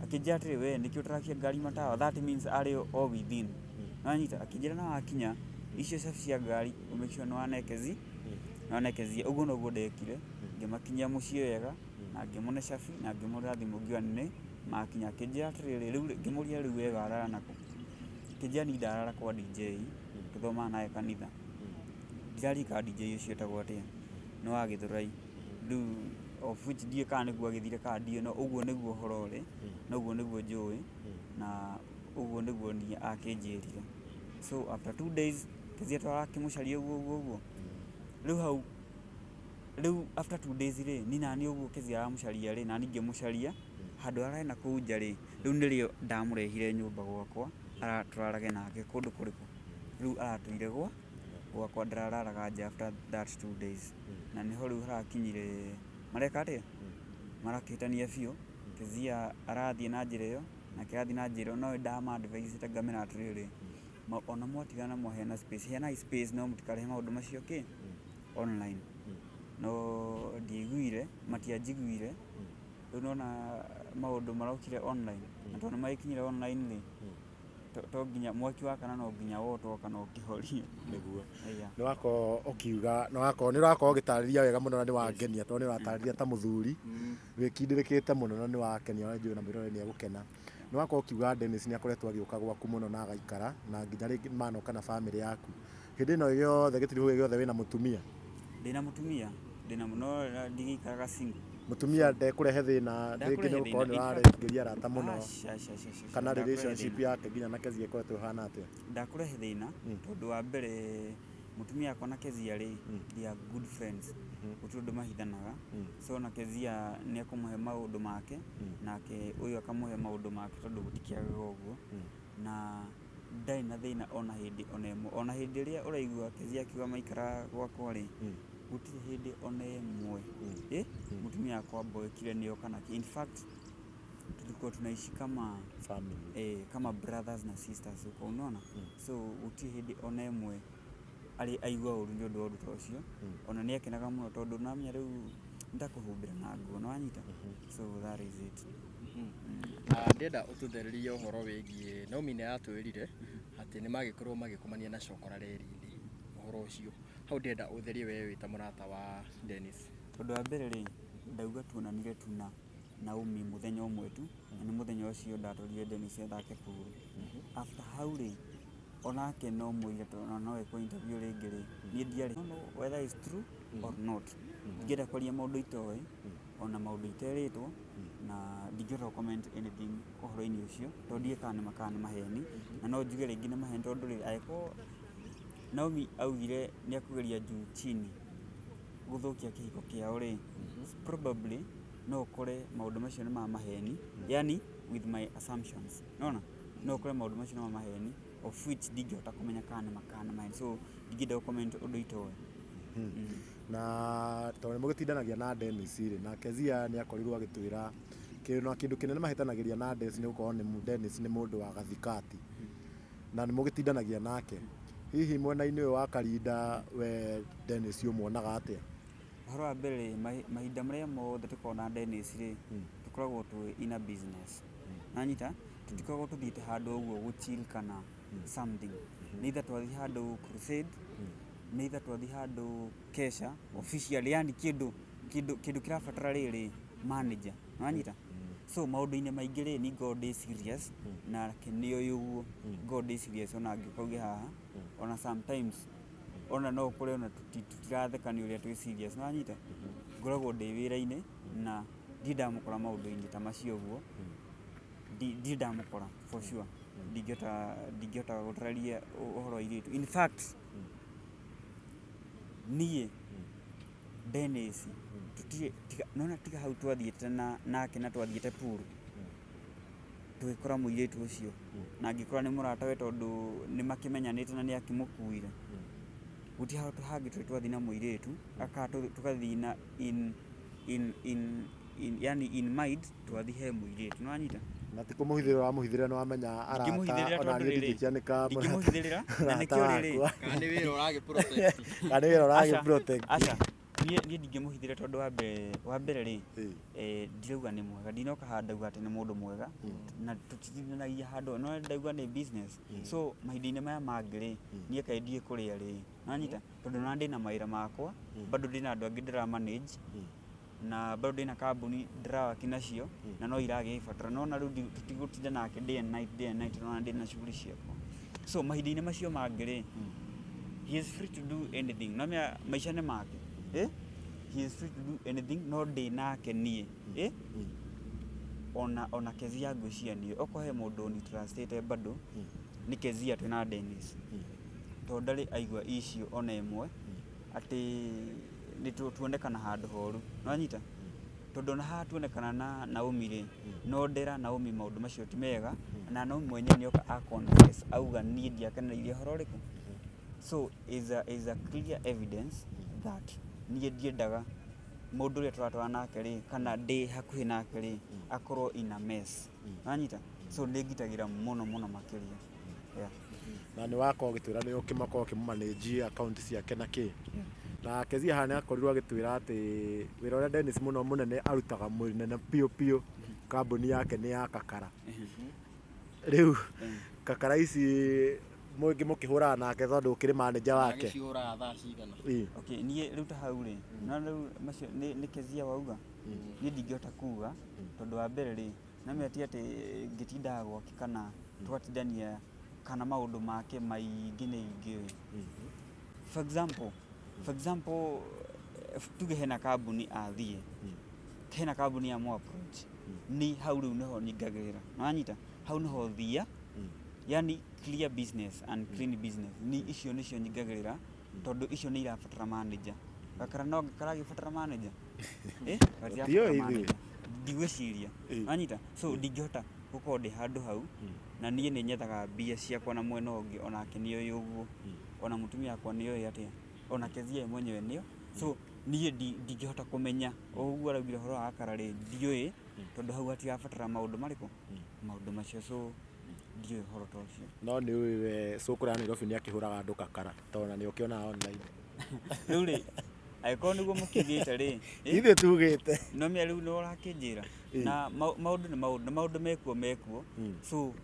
Akĩnjĩra atĩrĩ, we nĩkĩ ũtarakia ngari matawa? That means arĩ o within. Nĩ wanyita? Akĩnjĩra na wakinya, icio cabi cia ngari ũ make sure nĩ wanekezi, nĩ wanekezia. Ũguo noguo ndekire, ngĩmakinyia mũciĩ wega, na ngĩmũne cabi, na ngĩmũhũrĩra thimũ ngiuga nĩ makinya. Akĩnjĩra atĩrĩrĩ, rĩu rĩ, ngĩmũria rĩu we warara nakũ? Akĩnjĩra niĩ ndarara kwa DJ, tũthomaga nake kanitha. Ndiraririkana DJ ũcio etagwo atĩa, nĩ wa Gĩthũrai. Rĩu of which ndiũĩ kana nĩguo agĩthire kana ndiũĩ, no ũguo nĩguo ũhoro ũrĩ, na ũguo nĩguo njũĩ, na ũguo nĩguo niĩ akĩnjĩrire. So after 2 days, Kezia tũrakĩmũcaria ũguo ũguo ũguo. Rĩu hau, rĩu after 2 days rĩ, niĩ naniĩ ũguo Kezia aramũcaria rĩ, naniĩ ngĩmũcaria, handũ arare na kũu nja rĩ, rĩu nĩrĩo ndamũrehire nyũmba gwakwa, tũrarage nake kũndũ kũrĩkũ? Rĩu aratũire gwakwa ndarararaga nja after that 2 days. Na nĩho rĩu harakinyire, mareka atĩa? Marakĩhĩtania biũ, Kezia arathiĩ na njĩra ĩyo, nake arathiĩ na njĩra ĩyo, no nĩndama advise ngamera atĩrĩrĩ, ona mwatigana mwaheana space, heanai space no mũtikarehe maũndũ macio kĩ? Online. No ndiaiguire, matianjiguire, rĩu nĩwona maũndũ marokire online, na tondũ nĩmagĩkinyire online rĩ, to nginya mwaki wakana no nginya wotwo kana ũkĩhorio. Nĩguo. Yeah. Nĩ wakorwo ũkiuga, nĩ wakorwo nĩ ũrakorwo ũgĩtarĩria wega mũno na nĩ wangenia tondũ nĩ ũratarĩria ta mũthuri wĩkindĩrĩkĩte mũno na nĩ wakenia na njũĩ na mwĩroreri nĩ egũkena. Nĩ wakorwo ũkiuga Dennis nĩ akoretwo agĩũka gwaku mũno na agaikara na nginya rĩngĩ manoka na bamĩrĩ yaku. Hĩndĩ ĩno yothe gĩtiribũ gĩkĩ gĩothe wĩna mũtumia? Ndĩna mũtumia, ndĩna no ndigĩikaraga single. Mũtumia ndekũrehe thĩna rĩngĩ Ndakũrehe nĩ gũkorwo thĩna. nĩ In fact, ũrareingĩria arata mũno aca, aca, aca, aca, kana ndakũrehe relationship thĩna. yake nginya na Kezia ĩkoretwo ĩhana atĩa? Ndakũrehe thĩna tondũ wa mbere mũtumia wakwa na Kezia rĩ, they are good friends. Gũtirĩ ũndũ mahithanaga. So na Kezia nĩ ekũmũhe maũndũ make, nake ũyũ akamũhe maũndũ make tondũ gũtikĩagaga ũguo. Na ndarĩ na thĩna ona hĩndĩ ona ĩmwe. Ona hĩndĩ ĩrĩa ũraigua Kezia akiuga maikaraga gwakwa rĩ, gũtirĩ hĩndĩ ona ĩmwe ĩ mũtumia wakwa mboekire nĩo kana kĩ. In fact, Tulikuwa tunaishi kama family. Kama brothers na sisters huko, unaona? So gũtirĩ hĩndĩ ona ĩmwe arĩ aigua ũru nĩ ũndũ wa ũndũ ta ũcio. Ona nĩ akenaga mũno tondũ namenya rĩu nĩtakũhumbĩra na nguo, nĩwanyita? So that is it. Na ndĩrenda ũtũthererie ũhoro wĩgiĩ Naomi. Nĩ aratwĩrire atĩ nĩ magĩkorwo magĩkomania na cokora reri-inĩ. Ũhoro ũcio hau ndĩrenda ũtherie, we wĩ ta mũrata wa Dennis. Ũndũ wa mbere rĩ, ndauga tuonanire tu na Naomi mũthenya ũmwe tu, na nĩ mũthenya ũcio ndatwarire Dennis athake pool. After hau rĩ, onake no mwĩre tondũ no ekwo interview rĩngĩ rĩ, niĩ ndiarĩ, don't know whether it's true or not. Ndingĩenda kwaria maũndũ itoĩ ona maũndũ iterĩtwo, na ndingĩhota gũ comment anything ũhoro-inĩ ũcio tondũ ndiũĩ kana nĩ ma kana nĩ maheni. Na no njuge rĩngĩ nĩ maheni tondũ rĩ, angĩkorwo Naomi augire nĩ akũgeria juu chini gũthũkia kĩhiko kĩao rĩ, probably no ũkore maũndũ macio nĩ ma maheni, yani with my assumptions, nona no ũkore maũndũ macio nĩ ma maheni, of which ndingĩhota kũmenya kana nĩ ma kana nĩ maheni, so ndingĩenda gũ comment ũndũ itoĩ. Na tondũ nĩ mũgĩtindanagia na Dennis rĩ, na Kezia nĩ akorirwo agĩtwĩra kĩndũ na kĩndũ kĩnene mahĩtanagĩria na Dennis nĩ gũkorwo nĩ Dennis nĩ mũndũ wa gathikati na nĩ mũgĩtindanagia nake. Hihi mwena-inĩ ũyũ wa Karinda, we Dennis ũmuonaga atĩa? Ũhoro wa mbere rĩ, mahinda marĩa mothe tũkoragwo na Dennis rĩ, tũkoragwo twĩ in a business, nanyita? Tũtikoragwo tũthiĩte handũ ũguo gũ chill kana something. Nĩ either twathiĩ handũ crusade, nĩ either twathiĩ handũ kesha officially, yani kĩndũ kĩrabatara rĩrĩ manager, nĩwanyita? So maũndũ-inĩ maingĩ rĩ, ni ngoragwo ndĩ serious nake nĩoĩ ũguo. Ngoragwo ndĩ serious ona angĩũka auge haha, ona sometimes ona no ũkore ona tũtiratheka nĩ ũrĩa twĩ serious, nĩwanyita? Ngoragwo ndĩ wĩra-inĩ na ndirĩ ndamũkora maũndũ-inĩ ta macio ũguo. Ndirĩ ndamũkora for sure. Ndingĩhota gũtarĩria ũhoro wa airĩtu. In fact, niĩ Dennis tũtirĩ tiga, nona tiga hau twathiĩte na nake na twathiĩte pool, tũgĩkora mũirĩtu ũcio na angĩkorwo nĩ mũratawe tondũ nĩ makĩmenyanĩte na nĩ akĩmũkuire, gũtirĩ handũ hangĩ tũrĩ twathiĩ na mũirĩtu aka tũgathiĩ na in yani in mind twathiĩ he mũirĩtu, nĩwanyita? Na ti kũmũhithĩrĩra ũramũhithĩrĩra, nĩ wamenya arata. Ndingĩmũhithĩrĩra. Ona Tondũ niĩ rĩrĩ, ndingĩkĩanĩka. Ndingĩmũhithĩrĩra na nĩkĩo rĩrĩ. Kana nĩ wĩra ũragĩ protect? Kana nĩ wĩra ũragĩ Aca, protect? Aca, niĩ ndingĩmũhithĩrĩra tondũ wa mbere rĩ, ndirauga nĩ mwega, ndinoka haha ndauga atĩ nĩ mũndũ mwega na tũtitindanagia handũ, no ndauga nĩ business. So mahinda-inĩ maya mangĩ rĩ, niĩ kaĩ ndiĩ kũrĩa rĩ, nanyita? Tondũ na ndĩna mawĩra makwa, bado ndĩna andũ angĩ ndĩra manage, na bado ndĩna kambuni ndĩrawaki nacio na no iragĩbatara nona rĩu tũtigũtinda nake day and night, day and night, nona ndĩna shughuli ciakwa. So mahinda-inĩ macio mangĩ rĩ, he is free to do anything. No mea maica nĩ make, eh? He is free to do anything, no ndĩ nake niĩ, eh? Ona Kezia ngwĩciria niĩ okorwo he mũndũ ni trustĩte bado nĩ Kezia twĩna Dennis, tondũ ndarĩ aigua issue ona ĩmwe atĩ nĩ tuonekana handũ horu, nĩwanyita? Tondũ ona haha tuonekana na Naomi rĩ, no ndera Naomi maũndũ macio ti mega, na Naomi mwenyewe nĩoka a confess auga niĩ ndiakenereire ũhoro ũrĩkũ. So is a clear evidence that niĩ ndiendaga mũndũ ũrĩa tũratwarana nake rĩ, kana ndĩ hakuhĩ nake rĩ, akorwo in a mess, nĩwanyita? So nĩ ngitagĩra mũno mũno makĩria, yeah. Na nĩ wakorwo ũgĩtwĩra nĩ ũkĩmakorwo ũkĩmũmanage account ciake na kĩ. Na Kezia haha nĩ akorirwo agĩtwĩra atĩ wĩra ũrĩa Dennis mũno mũnene arutaga mũnene biũ biũ, kambuni yake nĩ ya kakara. Rĩu kakara ici mũngĩ mũkĩhũraga nake tondũ ũkĩrĩ manager wake? Agĩciũraga thaa cigana? Ĩ. Okay, niĩ rĩu ta hau rĩ, no rĩu macio nĩ Kezia wauga, niĩ ndingĩhota kuga tondũ wa mbere rĩ, namenya ti atĩ ngĩtindaga gwake kana tũgatindania kana maũndũ make maingĩ nĩ ingĩũĩ. For example, tuge hena kambuni athiĩ, hena kambuni ya mo approach, ni hau rĩu nĩho nyingagĩrĩra, nĩwanyita? Hau nĩho thia, yani clear business and clean business, ni icio nĩcio nyingagĩrĩra tondũ icio nĩ irabatara manager. Gakara no karagĩbatara manager? Eh, gatirabatara Tũtiũĩ ithuĩ. manager, ndigwĩciria. Wanyita? So ndingĩhota gũkorwo ndĩ handũ hau na niĩ nĩ nyethaga mbia ciakwa na mwena ũngĩ, onake nĩ oĩ ũguo, ona mũtumia wakwa nĩ oĩ atĩa, ona Kezia ye mwenyewe nĩo. So niĩ ndingĩhota kũmenya ũguo araugire ũhoro wa gakara rĩ, ndiũĩ. Tondũ hau hatirabatara maũndũ marĩkũ? Maũndũ macio, so ndiũĩ ũhoro ta ũcio. No nĩ ũĩ we cũkũra ya Nairobi nĩ akĩhũraga andũ kakara tondũ na nĩ ũkĩonaga online. Rĩu rĩ, angĩkorwo nĩguo mũkiugĩte rĩ, Ithuĩ tugĩte. No mĩa rĩu nĩ ũrakĩnjĩra. Na maũndũ nĩ maũndũ, na maũndũ mekuo mekuo. So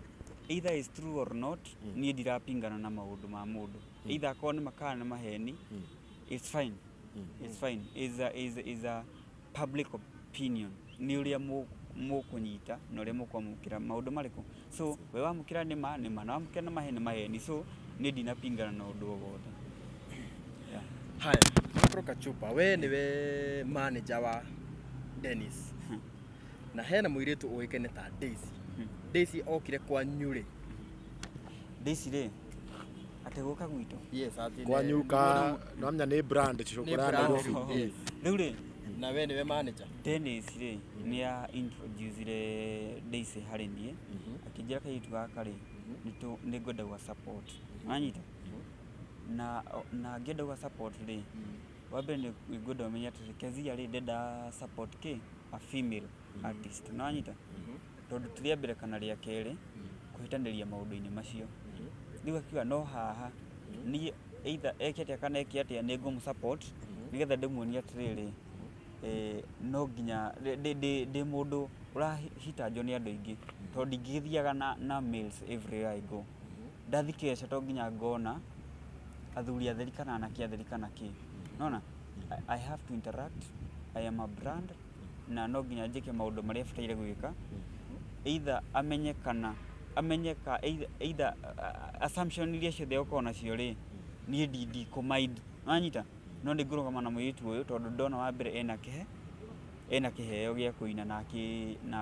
either is true or not, niĩ ndirapingana na maũndũ ma mũndũ. Either akorwo nĩ ma kana nĩ maheni, it's fine. It's fine. Is a public opinion. Nĩ ũrĩa mũkũnyita na ũrĩa mũkwamũkĩra maũndũ marĩkũ. So we wamũkĩra nĩ ma nĩ ma, na wamũkĩra nĩ maheni nĩ maheni. So niĩ ndinapingana na ũndũ o wothe. Yeah. Haya, Makro Kachupa, we nĩwe manager wa Dennis na hena mũirĩtu ũĩkaine ta Daisy. Daisy okire kwanyu rĩ? Daisy rĩ, atĩ gũka gwitũ? Yes, atĩ Kwanyu ka namenya nĩ brand cũkũra ya brand. Nairobi. Yes. Rĩu rĩ, Na we nĩwe manager. Dennis rĩ, nĩ a introducire Daisy harĩ niĩ, akĩnjĩra kairĩtu gaka rĩ, nĩ ngwenda gwa support. Wanyita? Na ngĩenda gwa support rĩ, wa mbere nĩ ngwenda ũmenye atĩrĩ, Kezia rĩ, ndenda support kĩ a female artist. Nĩ wanyita? Tondũ ti rĩa mbere kana rĩa kerĩ kũhĩtanĩria maũndũ-inĩ macio. Rĩu akiuga no haha niĩ either eke atĩa kana eke atĩa, nĩ ngũmũ support nĩgetha ndĩmuonie atĩrĩrĩ, no nginya ndĩ mũndũ ũrahitanjwo nĩ andũ aingĩ, tondũ ndingĩgĩthiaga na males everywhere I go. Ndathiĩ kĩeca to nginya ngona athuri atheri kana anake atheri kana kĩ. Nona I have to interact, I am a brand, na no nginya njĩke maũndũ marĩa bataire gwĩka, either amenye kana amenye ka either assumption iria ciothe okorwo nacio rĩ, niĩ ndikũ mind. Wanyita? No nĩ ngũrũgama na mũirĩtu ũyũ tondũ ndona wa mbere ena kĩheo gĩa kũina na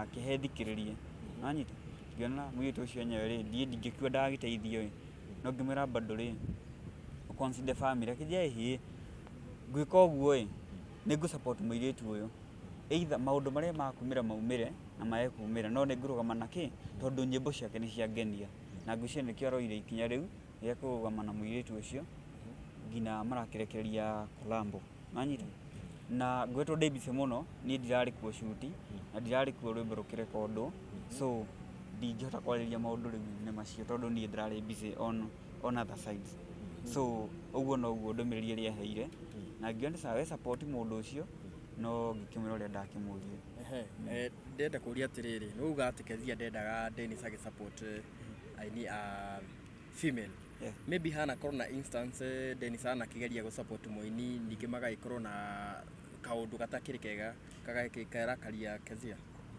akĩhe thikĩrĩria. Wanyita? Ngĩona mũirĩtu ũcio enyewe rĩ, niĩ ndingĩkua ndagagĩteithio ĩ, no ngĩmwĩra bado rĩ, consider family. Akĩnjĩra ĩhĩ, ngwĩka ũguo ĩ, nĩ ngũ support mũirĩtu ũyũ, either maũndũ marĩa makumĩra maumĩre na mage kumĩra, no nĩ ngũrũgama na kĩ tondũ nyĩmbo ciake nĩ ciangenia, na ngwĩciria nĩkĩo aroire ikinya rĩu rĩa kũrũgama na mũirĩtu ũcio nginya marakĩrekereria Colombo. Wanyita? Na ngoretwo ndĩ busy mũno, niĩ ndirarĩ kuo shoot na ndirarĩ kuo rwĩmbo rũkĩrekondwo, so ndingĩhota kwarĩria maũndũ rĩu nĩ macio tondũ niĩ ndĩrarĩ busy on other sides. So ũguo noguo ndũmĩrĩri ĩrĩa aheire, na ngiuga nĩ sawa, we support mũndũ ũcio, no ngĩkĩmwĩra ũrĩa ndakĩmwĩrire. Ehe, ndĩrenda kũria atĩrĩrĩ, nĩ uga atĩ Kezia ndendaga Dennis agĩ support aini a female. Maybe hanakorwo na instance Dennis anakĩgeria gũ support mũini, ningĩ magagĩkorwo na kaũndũ gatakĩrĩ kega karakaria Kezia?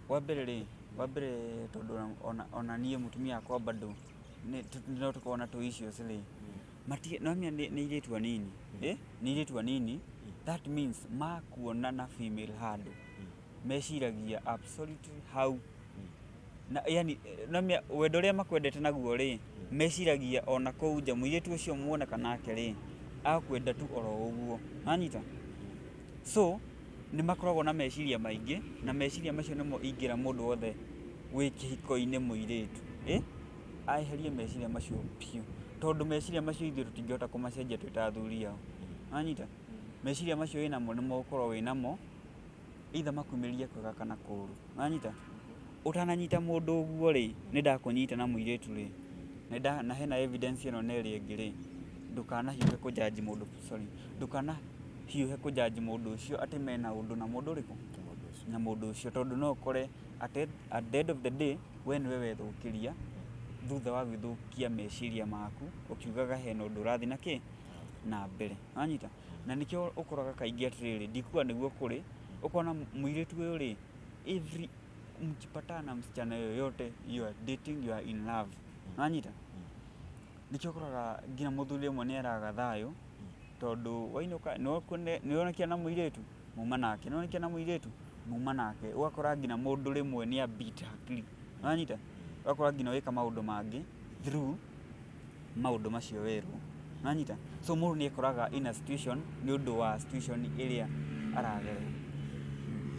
Wa mbere rĩ, wa mbere tondũ ona niĩ mũtumia wakwa bado no tũkorwo na tũ issues rĩ, nomenya nĩ airĩtu anini, nĩ airĩtu anini, that means makuona na female handũ meciragia absolutely hau na yani nomenya wendo ũrĩa makwendete naguo rĩ, meciragia ona kũu nja mũirĩtu ũcio muoneka nake rĩ, akwenda tu oro ũguo. Wanyita? So nĩ makoragwo na meciria maingĩ, na meciria macio nĩmo ingĩra mũndũ wothe wĩ kĩhiko-inĩ mũirĩtu aeherie meciria macio biũ, tondũ meciria macio ithuĩ tũtingĩhota kũmacenjia twĩ ta athuri ao. Wanyita? Meciria macio wĩnamo nĩmo ũgũkorwo wĩnamo, either makumĩrie kwega kana kũũru. Wanyita? Ũtananyita mũndũ ũguo rĩ, nĩ ndakũnyita na mũirĩtu rĩ, na hena evidence ĩno na ĩrĩa ĩngĩ rĩ, ndũkanahiũhe kũ judge mũndũ, sorry, ndũkanahiũhe kũ judge mũndũ ũcio atĩ mena ũndũ na mũndũ ũrĩkũ? Na mũndũ ũcio, tondũ no ũkore at the end of the day we nĩwe wethũkĩria thutha wa gwĩthũkia meciria maku ũkiugaga hena ũndũ ũrathiĩ na kĩ na mbere. Wanyita? Na nĩkĩo ũkoraga kaingĩ atĩrĩrĩ, ndikuga nĩguo kũrĩ, ũkona mũirĩtu ũyũ rĩ, every mkipatana na msichana yoyote you are dating, you are in love. Wanyita? Nĩkĩo ũkoraga nginya mũthuri rĩmwe nĩ araga thayũ, tondũ wainũka nĩwonekire na mũirĩtu muma nake, nĩwonekire na mũirĩtu muma nake, ũgakora nginya mũndũ rĩmwe nĩ a beat hakiri. Wanyita? Ũgakora nginya wĩka maũndũ mangĩ through maũndũ macio werwo. Wanyita? So mũndũ nĩ ekoraga in a situation nĩ ũndũ wa situation ĩrĩa aragerera.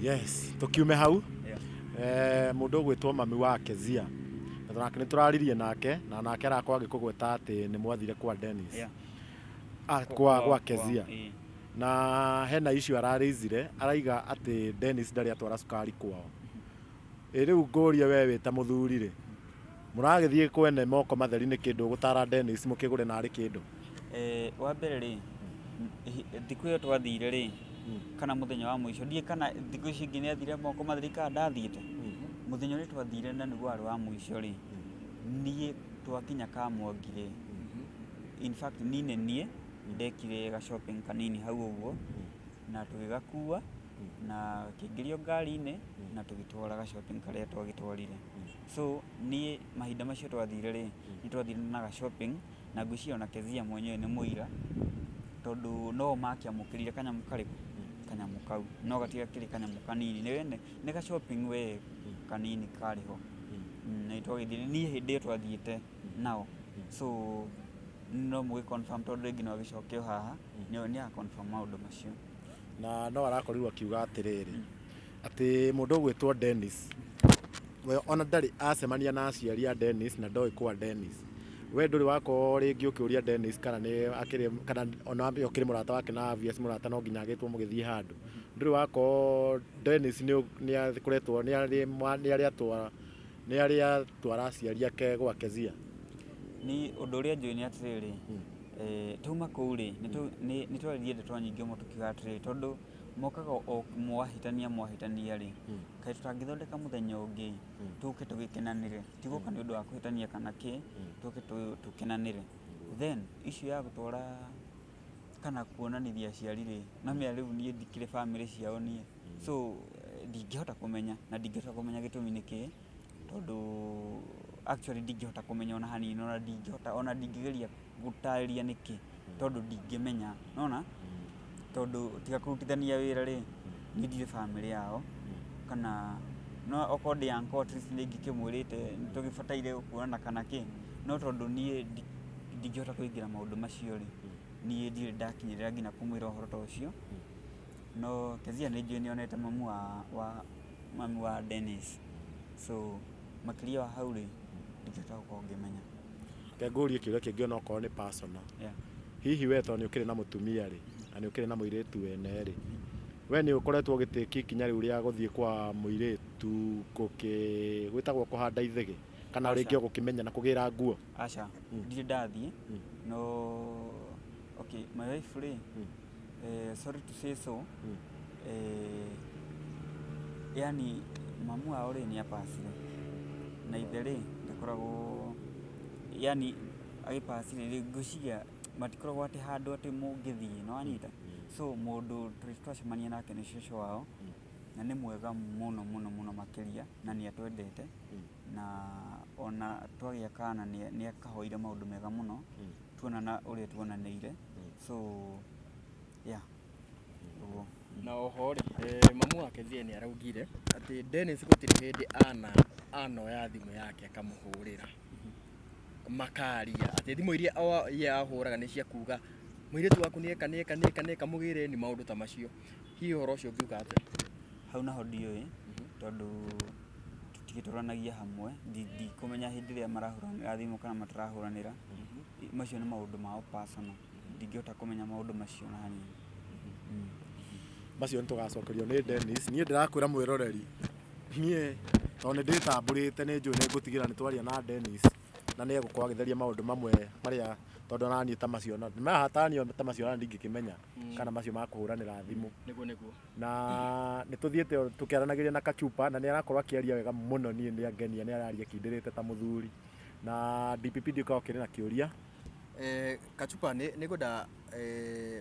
Yes, tũkiume hau. Mũndũ ũgwĩtwo mami wa Kezia na nake nĩ tũraririe nake, na nake arakorwo agĩkũgweta atĩ nĩ mwathire kwa Dennis. Ah, kwa Kezia. Na hena issue ararĩizire, araiga atĩ Dennis ndarĩ atwara cukari kwao. Ĩ rĩu ngũrie we wĩ ta mũthuri rĩ, mũragĩthiĩ kwene moko matheri nĩ kĩndũ ũgũtara Dennis mũkĩgũre narĩ kĩndũ? Eh, wa mbere rĩ, thikũ ĩyo twathire rĩ, kana mũthenya wa mũico, ndiũĩ kana thikũ icio ingĩ nĩ athire moko matheri kana ndathiĩte. Mũthenya ũrĩa twathire na nĩguo warĩ wa mũico rĩ, niĩ twakinya Kamwangi rĩ, in fact niĩ nĩ niĩ ndekire ga shopping kanini hau ũguo, na tũgĩgakua na gakĩingĩrio ngari-inĩ na tũgĩtwara ga shopping karĩa twagĩtwarire. So niĩ mahinda macio twathire rĩ, nĩ twathire na ga shopping na ngwĩciria ona Kezia mwenyewe nĩ mũira tondũ no o makĩamũkĩrire kanyamũ karĩkũ? Kanyamũ kau. No gatiakĩrĩ kanyamũ kanini, nĩ ga shopping we kanini karĩ ho. Na nĩ twagĩthire, niĩ hĩndĩ ĩyo twathiĩte nao so no mũgĩ confirm tondũ rĩngĩ no agĩcoke o haha nĩ a confirm maũndũ macio. Na no arakorirwo akiuga atĩrĩrĩ, atĩ mũndũ ũgwĩtwo Dennis, we ona ndarĩ acemania na aciari a Dennis na ndoĩ kwa Dennis. We ndũrĩ wakorwo rĩngĩ ũkĩũria Dennis kana nĩ akĩrĩ kana ona ũkĩrĩ mũrata wake na obvious mũrata no nginya agĩtwo mũgĩthiĩ handũ. Ndũrĩ wakorwo Dennis nĩ akoretwo nĩ arĩ atwara nĩ arĩ atwara aciari ake gwa Kezia? Niĩ ũndũ ũrĩa njũĩ nĩ atĩrĩrĩ, tauma kũu rĩ, nĩ twaririe ndeto nyingĩ mũno tũkiuga atĩrĩrĩ, tondũ mokaga o mwahĩtania mwahĩtania rĩ, kaĩ tũtangĩthondeka mũthenya ũngĩ tũke tũgĩkenanĩre, ti gũka nĩ ũndũ wa kũhĩtania kana kĩ, tũke tũkenanĩre. Then issue ya gũtwara kana kuonanithia aciari rĩ, no menya rĩu niĩ ndikĩrĩ bamĩrĩ ciao niĩ, so ndingĩhota kũmenya na ndingĩhota kũmenya gĩtũmi nĩ kĩĩ, tondũ actually ndingĩhota kũmenya ona hanini ona ndingĩhota ona ndingĩgeria gũtarĩria nĩkĩ tondũ ndingĩmenya, nĩwona? Tondũ tiga kũrutithania wĩra rĩ, niĩ ndirĩ bamĩrĩ yao kana no okorwo ndĩ uncle at least nĩ ingĩkĩmwĩrĩte nĩ tũgĩbataire kuonana kana kĩ, no tondũ niĩ ndingĩhota kũingĩra maũndũ macio rĩ, niĩ ndirĩ ndakinyĩrĩra nginya kũmwĩra ũhoro ta ũcio, no Kezia nĩ njũĩ nĩ onete mamu wa mami wa Dennis, so makĩria wa hau rĩ, ndingĩhota gũkorwo ngĩmenya. Reke ngũrie kĩũria kĩngĩ ona okorwo nĩ personal. Yeah. Hihi we tondũ nĩ ũkĩrĩ na mũtumia rĩ, na nĩ ũkĩrĩ na mũirĩtu wene rĩ, we nĩ ũkoretwo ũgĩtĩkia ikinya rĩu rĩa gũthiĩ kwa mũirĩtu gũkĩ, gwĩtagwo kũhanda ithĩgĩ kana Aca. rĩngĩ o gũkĩmenya na kũgĩra nguo? Aca, ndirĩ ndathiĩ, no okay, my wife rĩ, sorry to say so, yani mamu wao rĩ nĩ apacire na ithe rĩ ndakoragwo yani agĩpaci rĩ ngwĩciria matikoragwo atĩ handũ atĩ mũngĩthiĩ nĩ wanyita. So mũndũ twacemania nake nĩ cũcũ wao na nĩ mwega mũno mũno mũno makĩria na nĩ atwendete na ona twagĩa kana nĩ akahoire maũndũ mega mũno tuonana ũrĩa tuonanĩire so yeah ũguo. Na oho rĩ, mamu wa Kezia nĩ araugire atĩ Dennis gũtirĩ hĩndĩ ana anoya thimũ yake akamũhũrĩra makaria atĩ thimũ iria ye ahũraga nĩ cia kuga mũirĩtu waku nĩeka nĩeka nĩeka nĩeka mũgĩreni maũndũ ta macio. Hihi ũhoro ũcio ũngiuga atĩa? Hau naho ndiũĩ tondũ tũtigĩtũranagia hamwe, ndikũmenya hĩndĩ ĩrĩa marahũranĩra thimũ kana matarahũranĩra, macio nĩ maũndũ mao personal, ndingĩhota kũmenya maũndũ macio na hanini. Macio nĩ tũgacokerio nĩ Dennis. Niĩ ndĩrakwĩra mwĩroreri, niĩ tondũ nĩ ndĩtambũrĩte nĩ njũĩ nĩ ngũtigĩra nĩ twaria na Dennis na nĩ egũkorwo agĩtheria maũndũ mamwe marĩa tondũ ona niĩ ta macio mahatanio ta macio ona ndingĩkĩmenya kana macio ma kũhũranĩra thimũ. Nĩguo nĩguo. Na nĩ tũthiĩte tũkĩaranagĩria na Kachupa na nĩ arakorwo akĩaria wega mũno, niĩ nĩ angenia, nĩ araria akindĩrĩte ta mũthuri. Na DPP ndiũĩ kana ũkĩrĩ na kĩũria. Kachupa nĩ ngwenda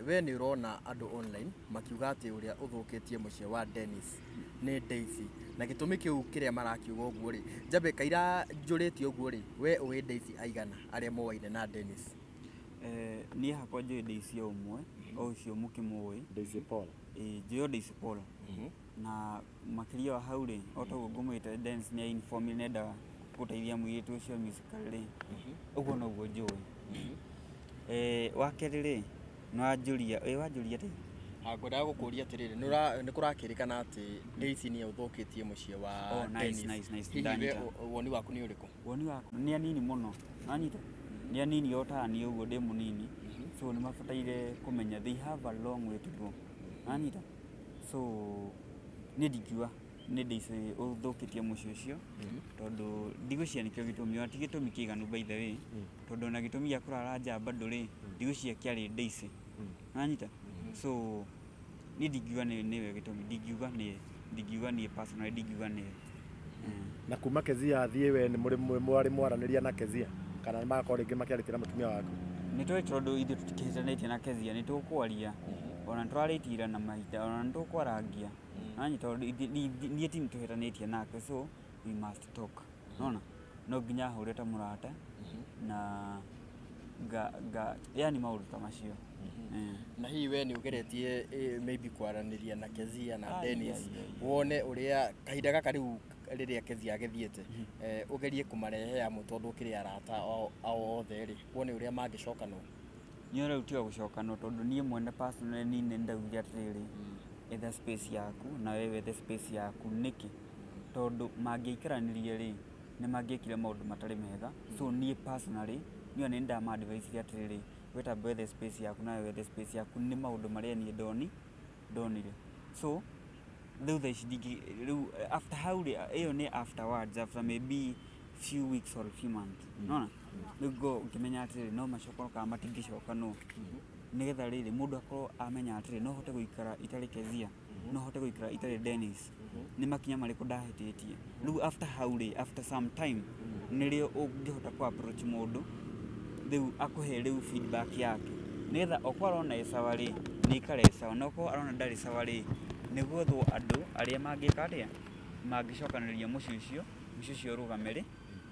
we nĩ ũrona andũ online makiuga atĩ ũrĩa ũthũkĩtie mũciĩ wa Dennis nĩ Daisy na gĩtũmi kĩu kĩrĩa marakiuga ũguo rĩ, njambe kaira njũrĩtie ũguo rĩ, we ũĩ Daisy aigana arĩa moaine na Dennis? Niĩ hakwa njũĩ Daisy o ũmwe, o ũcio mũkĩmũĩ. Daisy Paul. Ĩĩ njũĩ o Daisy Paul. Na makĩria wa hau rĩ, o ta ũguo ngũmwĩrĩte Dennis nĩ inform nĩ endaga gũteithia mũirĩtu ũcio musically rĩ, ũguo noguo njũĩ. Wa kerĩ rĩ, nĩ wanjũria, ĩ wanjũria atĩa? Ngwendaga gũkũria atĩrĩrĩ, nĩ kũrakĩrĩkana atĩ Daisy nĩwe ũthũkĩtie mũciĩ wa Oh, nice, Dennis. nice, nice, Hihi we ndanyita. woni waku nĩ ũrĩkũ? Woni wakwa nĩ anini mũno, nĩwanyita? Nĩ anini o ta niĩ ũguo ndĩ mũnini, so nĩ mabataire kũmenya they have a long way to go, nĩwanyita? So niĩ ndingiuga Nĩ Daisy ũthũkĩtie mũciĩ ũcio, tondũ ndigwĩciria nĩkĩo gĩtũmi, ona ti gĩtũmi kĩiganu by the way, tondũ ona gĩtũmi gĩa kũrara nja bado rĩ, ndigwĩciria kĩarĩ Daisy. Nĩwanyita? So niĩ ndingiuga nĩwe gĩtũmi, ndingiuga nĩye, ndingiuga niĩ personally ndingiuga nĩye. Na kuma Kezia athiĩ we nĩ mũrĩ mwarĩ mwaranĩria na Kezia kana magakorwo rĩngĩ makĩarĩtie na mũtumia waku? Nĩ tũĩ tondũ ithuĩ tũtikĩhĩtanĩtie na Kezia, nĩ tũkwaria, ona nĩ tũrarĩtie ira na mahinda, ona nĩ tũkwarangia, nĩwanyita? Tondũ niĩ ti niĩ tũhĩtanĩtie nake so we must talk, nĩwona? No nginya ahũre ta mũrata na nga, nga, yani maũndũ ta macio. Na hihi we nĩ ũgeretie maybe kwaranĩria na Kezia na Ai, Dennis ai, ai, ai. wone ũrĩa kahinda gaka rĩu rĩrĩa Kezia agĩthiĩte, ũgerie kũmarehe hamwe tondũ ũkĩrĩ arata ao othe rĩ, wone ũrĩa mangĩcokanwo? Niĩ rĩu tiga gũcokanwo tondũ niĩ mwene personally niĩ nĩ ndaugire atĩrĩrĩ, etha space yaku na we wethe space yaku. Nĩkĩ? Tondũ mangĩaikaranirie rĩ, nĩ mangĩekire maũndũ matarĩ mega. So niĩ personally, niĩ ona nĩ ndama advise atĩrĩrĩ, we tamba wethe space yaku nawe wethe space yaku, nĩ maũndũ marĩa niĩ ndonire. So rĩu thaa ici ndingĩ, rĩu after hau rĩ, ĩyo nĩ afterwards, after maybe few weeks or few months. Nĩwona? Rĩu ngĩmenya atĩrĩrĩ, no macokanwo kana matingĩcokanwo. Nĩgetha rĩrĩ, mũndũ akorwo amenya atĩrĩrĩ, no hote gũikara itarĩ Kezia, no hote gũikara itarĩ Dennis, nĩ makinya marĩkũ ndahĩtĩtie. Rĩu after hau rĩ, after some time, nĩrĩo ũngĩhota kũ approach mũndũ, rĩu akũhe rĩu feedback yake. Nĩgetha okorwo arona ĩ sawa rĩ, nĩ aikare ĩ sawa, na okorwo arona ndarĩ sawa rĩ, nĩ gwethwo andũ arĩa mangĩka atĩa, mangĩcokanĩrĩria mũciĩ ũcio, mũciĩ ũcio ũrũgame rĩ,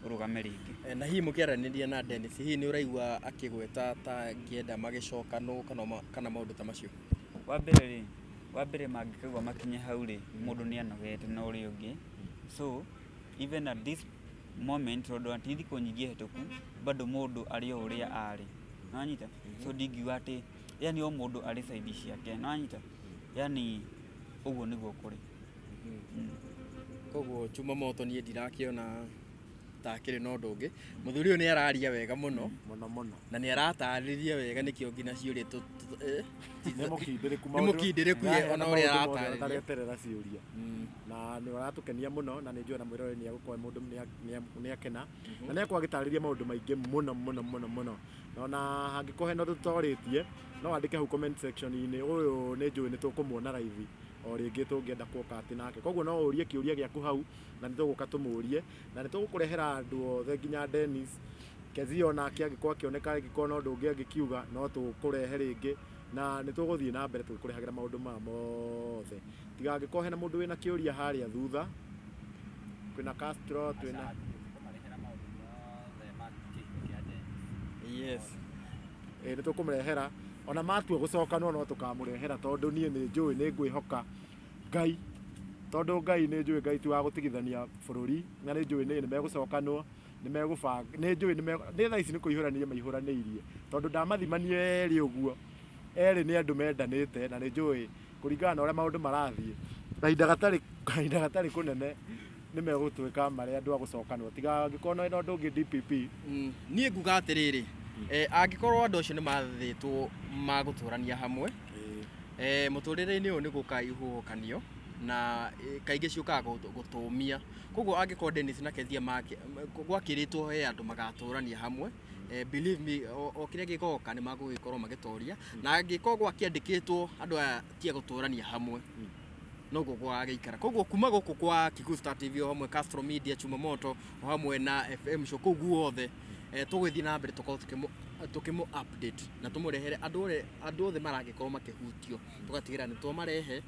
ũrũgame rĩngĩ. Na hihi mũkĩaranĩria na Dennis, hihi nĩ ũraigua akĩgweta ta angĩenda magĩcokanwo kana maũndũ ta macio? Wa mbere rĩ, wa mbere mangĩkaigua makinye hau rĩ, mũndũ nĩ anogete na ũrĩa ũngĩ. So even at this moment, tondũ ti thikũ nyingĩ hĩtũku, bado mũndũ arĩ o ũrĩa arĩ. Nĩwanyita? So ndingiuga atĩ, yani o mũndũ arĩ side ciake. Nĩwanyita? Yani ũguo nĩguo kũrĩ. Koguo Chuma Moto niĩ ndirakĩona ta akĩrĩ na ũndũ ũngĩ. Mũthuri ũyũ nĩ araria wega mũno. Mũno mũno. Na nĩ aratarĩria wega, nĩkĩo nginya ciũria Nĩ mũkindĩrĩku. Nĩ mũkindĩrĩku ye, ona ũrĩa aratarĩria. Atareterera ciũria. Na nĩ ũratũkenia mũno, na nĩ njũĩ na mwĩroreri nĩ egũkorwo mũndũ nĩ akena na nĩ egũkorwo agĩtarĩria maũndũ maingĩ mũno mũno mũno mũno. Na ona hangĩkorwo hena ũndũ tũtorĩtie, no wandĩke hau comment section-inĩ. Ũyũ nĩ njũĩ nĩ tũkũmuona live o rĩngĩ tũngĩenda kuoka atĩ nake, koguo no ũrie kĩũria gĩaku hau na nĩ tũgũka tũmũrie, na nĩ tũgũkũrehera andũ othe nginya Dennis Kezia, onake angĩkorwo akĩoneka, angĩkorwo na ũndũ ũngĩ angĩkiuga, no tũkũrehe rĩngĩ, na nĩ tũgũthiĩ na mbere tũgĩkũrehagĩra maũndũ maya mothe. Tiga angĩkorwo hena mũndũ wĩna kĩũria harĩa thutha, kwĩna Castro, twĩna Yes. Ĩĩ, nĩ tũkũmũrehera ona matua gũcokanwo, no tũkamũrehera, tondũ niĩ nĩ njũĩ nĩ ngwĩhoka Ngai, tondũ Ngai nĩ njũĩ Ngai ti wa gũtigithania bũrũri, na nĩ njũĩ nĩ megũcokanwo, nĩ megũbanga, nĩ njũĩ nĩ thaa ici nĩ kũihũrania maihũranĩirie, tondũ ndamathimania erĩ ũguo, erĩ nĩ andũ mendanĩte, na nĩ njũĩ kũringana na ũrĩa maũndũ marathiĩ, kahinda gatarĩ kũnene nĩ megũtuĩka marĩ andũ a gũcokanwo, tiga angĩkorwo na ũndũ ũngĩ DPP. Niĩ nguga atĩrĩrĩ, angĩkorwo andũ acio nĩ mathĩtwo magũtũrania hamwe, mũtũrĩre-inĩ ũyũ nĩ gũkaga ihuhũkanio na kaingĩ ciũkaga gũtũmia. Koguo angĩkorwo Dennis na Kezia gwakĩrĩtwo he andũ magatũrania hamwe, believe me, o kĩrĩa gĩgoka nĩ magũgĩkorwo magĩtoria. Na angĩkorwo gwakĩandĩkĩtwo andũ aya ti a gũtũrania hamwe, noguo gũgagĩikara. Koguo kuma gũkũ kwa Kikuyu Star TV o hamwe Castro Media, Chuma Moto o hamwe na FM Show kũu guothe, tũgũgĩthiĩ na mbere tũkorwo tũkĩmũ update na tũmũrehere andũ othe maragĩkorwo makĩhutio, tũgatigĩrĩra nĩ twamarehe,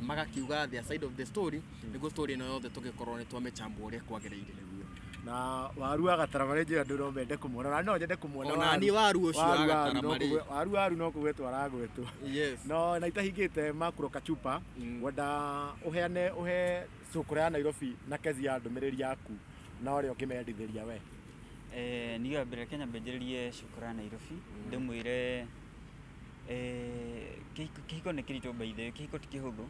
magakiuga their side of the story, nĩguo story ĩno yothe tũgĩkorwo nĩ twamĩchambua ũrĩa kwagĩrĩire. Na waru wa Gatarama nĩ njũĩ andũ no mende kũmuona, na no nyende kũmuona. Ona niĩ waru ũcio wa Waru Gatarama no rĩ. Waru no kũgwetwo aragwetwo. No na itahingĩte Makuro Kachupa, ngwenda ũheane ũhe cũkũra ya Nairobi na Kezia ndũmĩrĩri yaku na ũrĩa ũngĩmendithĩria we. Niĩ wa mbere reke nyambe njĩrĩrie cũkũra ya Nairobi, ndĩmwĩre kĩhiko nĩ kĩritũ by the way, kĩhiko ti kĩhũthũ.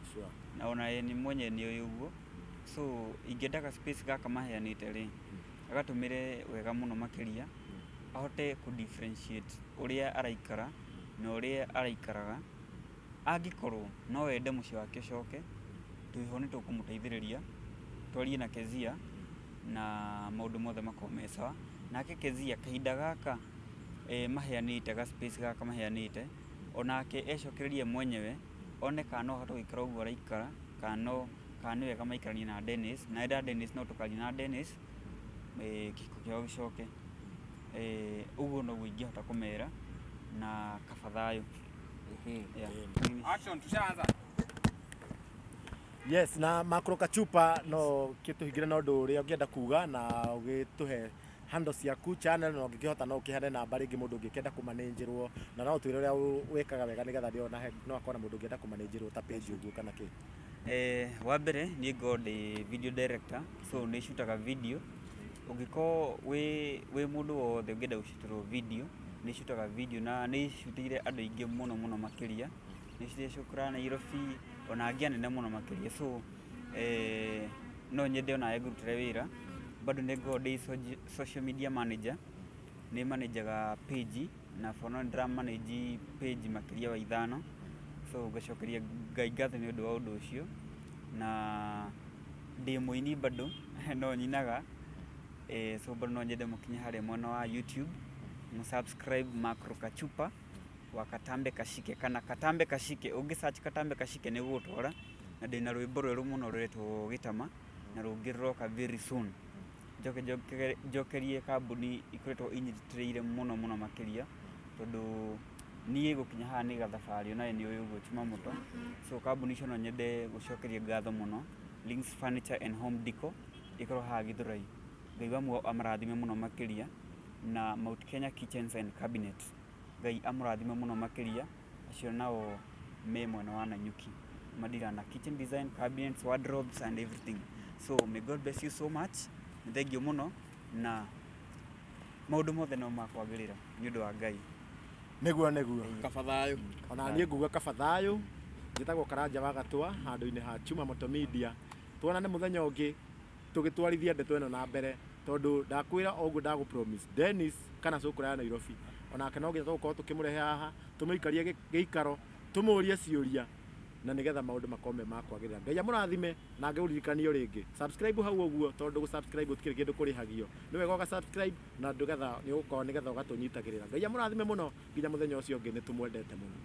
Na ona ye mwenyewe nĩ oĩ ũguo. So ingĩenda ga space gaka maheanĩte rĩ, agatũmĩre wega mũno makĩria, ahote kũ differentiate ũrĩa araikara na ũrĩa araikaraga. Angĩkorwo no ende mũciĩ wake ũcoke, Twĩho nĩ tũkũmũteithĩrĩria twarie na Kezia na maũndũ mothe makorwo me sawa. Nake Kezia kahinda gaka maheanĩte ga space gaka maheanĩte, onake ecokererie mwenyewe one kana no ahote gũikara ũguo araikara kana no kana nĩ wega maikaranie na Dennis. Na enda Dennis no tũkaria na Dennis kĩhiko kĩao gĩcoke. Ũguo noguo ingĩhota kũmera na kaba thayũ. Yeah. Action, tushaanza. Yes, na Makro Kachupa no kĩtũhingĩre na ũndũ ũrĩa ũngĩenda kuga na ũgĩtũhe handle ciaku channel na ũngĩkĩhota no ũkĩheane namba rĩngĩ mũndũ ũngĩkĩenda kũmanĩnjĩrwo na no ũtwĩre ũrĩa wĩkaga wega nĩgetha ndĩona no akorwo na mũndũ ũngĩenda kũmanĩnjĩrwo ta page ũguo kana kĩ. Wa mbere niĩ ngoragwo ndĩ video director, so nĩ cutaga video. Ũngĩkorwo wĩ mũndũ wothe ũngĩenda gũcutĩrwo video, nĩ cutaga video na nĩ cutĩire andũ aingĩ mũno mũno makĩria. Nĩ cutĩire Shukran Nairobi ona angĩ anene mũno makĩria. So no nyende onawe ngũrutĩre wĩra. Bado nĩ ngoragwo ndĩ social media manager, nĩ manajaga page na for now nĩ ndĩra manage page makĩria wa ithano. So ngacokeria Ngai ngatho nĩ ũndũ wa ũndũ ũcio. Na ndĩ mũini bado no nyinaga, so bado no nyende mũkinye harĩa mwena wa YouTube, mũ subscribe Macro Kachupa wa Katambe Kashike kana Katambe Kashike, ũngĩ search Katambe Kashike nĩ ũgũgũtwara. Na ndĩna rwĩmbo rwerũ mũno rũretwo Gĩtama na rũngĩ rũroka very soon. Njoke njokerie kambuni ikoretwo inyitĩrĩire mũno mũno makĩria tondũ niĩ gũkinya haha nĩ gathabarĩ onawe nĩ ũĩ ũguo Chumamoto. So kambuni icio no nyende gũcokeria ngatho mũno, Links Furniture and Home Decor ĩkoragwo haha Gĩthũrai. Ngai wa muoyo amũrathime mũno makĩria na Mount Kenya Kitchens and Cabinets. Ngai amũrathime mũno makĩria, acio nao me mwena wa Nanyuki. Madira na kitchen design, cabinets, wardrobes and everything. So may God bless you so much. Nĩ thengiũ mũno na maũndũ mothe no makwagĩrĩra nĩ ũndũ wa Ngai. Nĩguo nĩguo. Kaba thayũ. Ona niĩ nguga kaba thayũ. Njĩtagwo Karanja wa Gatwa handũ-inĩ ha Chuma Moto Media. Tuonane mũthenya ũngĩ tũgĩtwarithia ndeto ĩno na mbere tondũ ndakwĩra o ũguo ndagũ promise Dennis kana Cũkũra ya Nairobi onake no nginya tũgũkorwo tũkĩmũrehe haha tũmũikarie gĩikaro tũmũrie ciũria na nĩgetha maũndũ makorwo me ma kwagĩrĩra. Ngai amũrathime na ngĩũririkanie o rĩngĩ subscribe hau ũguo tondũ gũ subscribe gũtikĩrĩ kĩndũ kũrĩhagio. Nĩ wega ũga subscribe na nĩgetha nĩ ũgũkorwo nĩgetha ũgatũnyitagĩrĩra. Ngai amũrathime mũno nginya mũthenya ũcio ũngĩ nĩ tũmwendete mũno.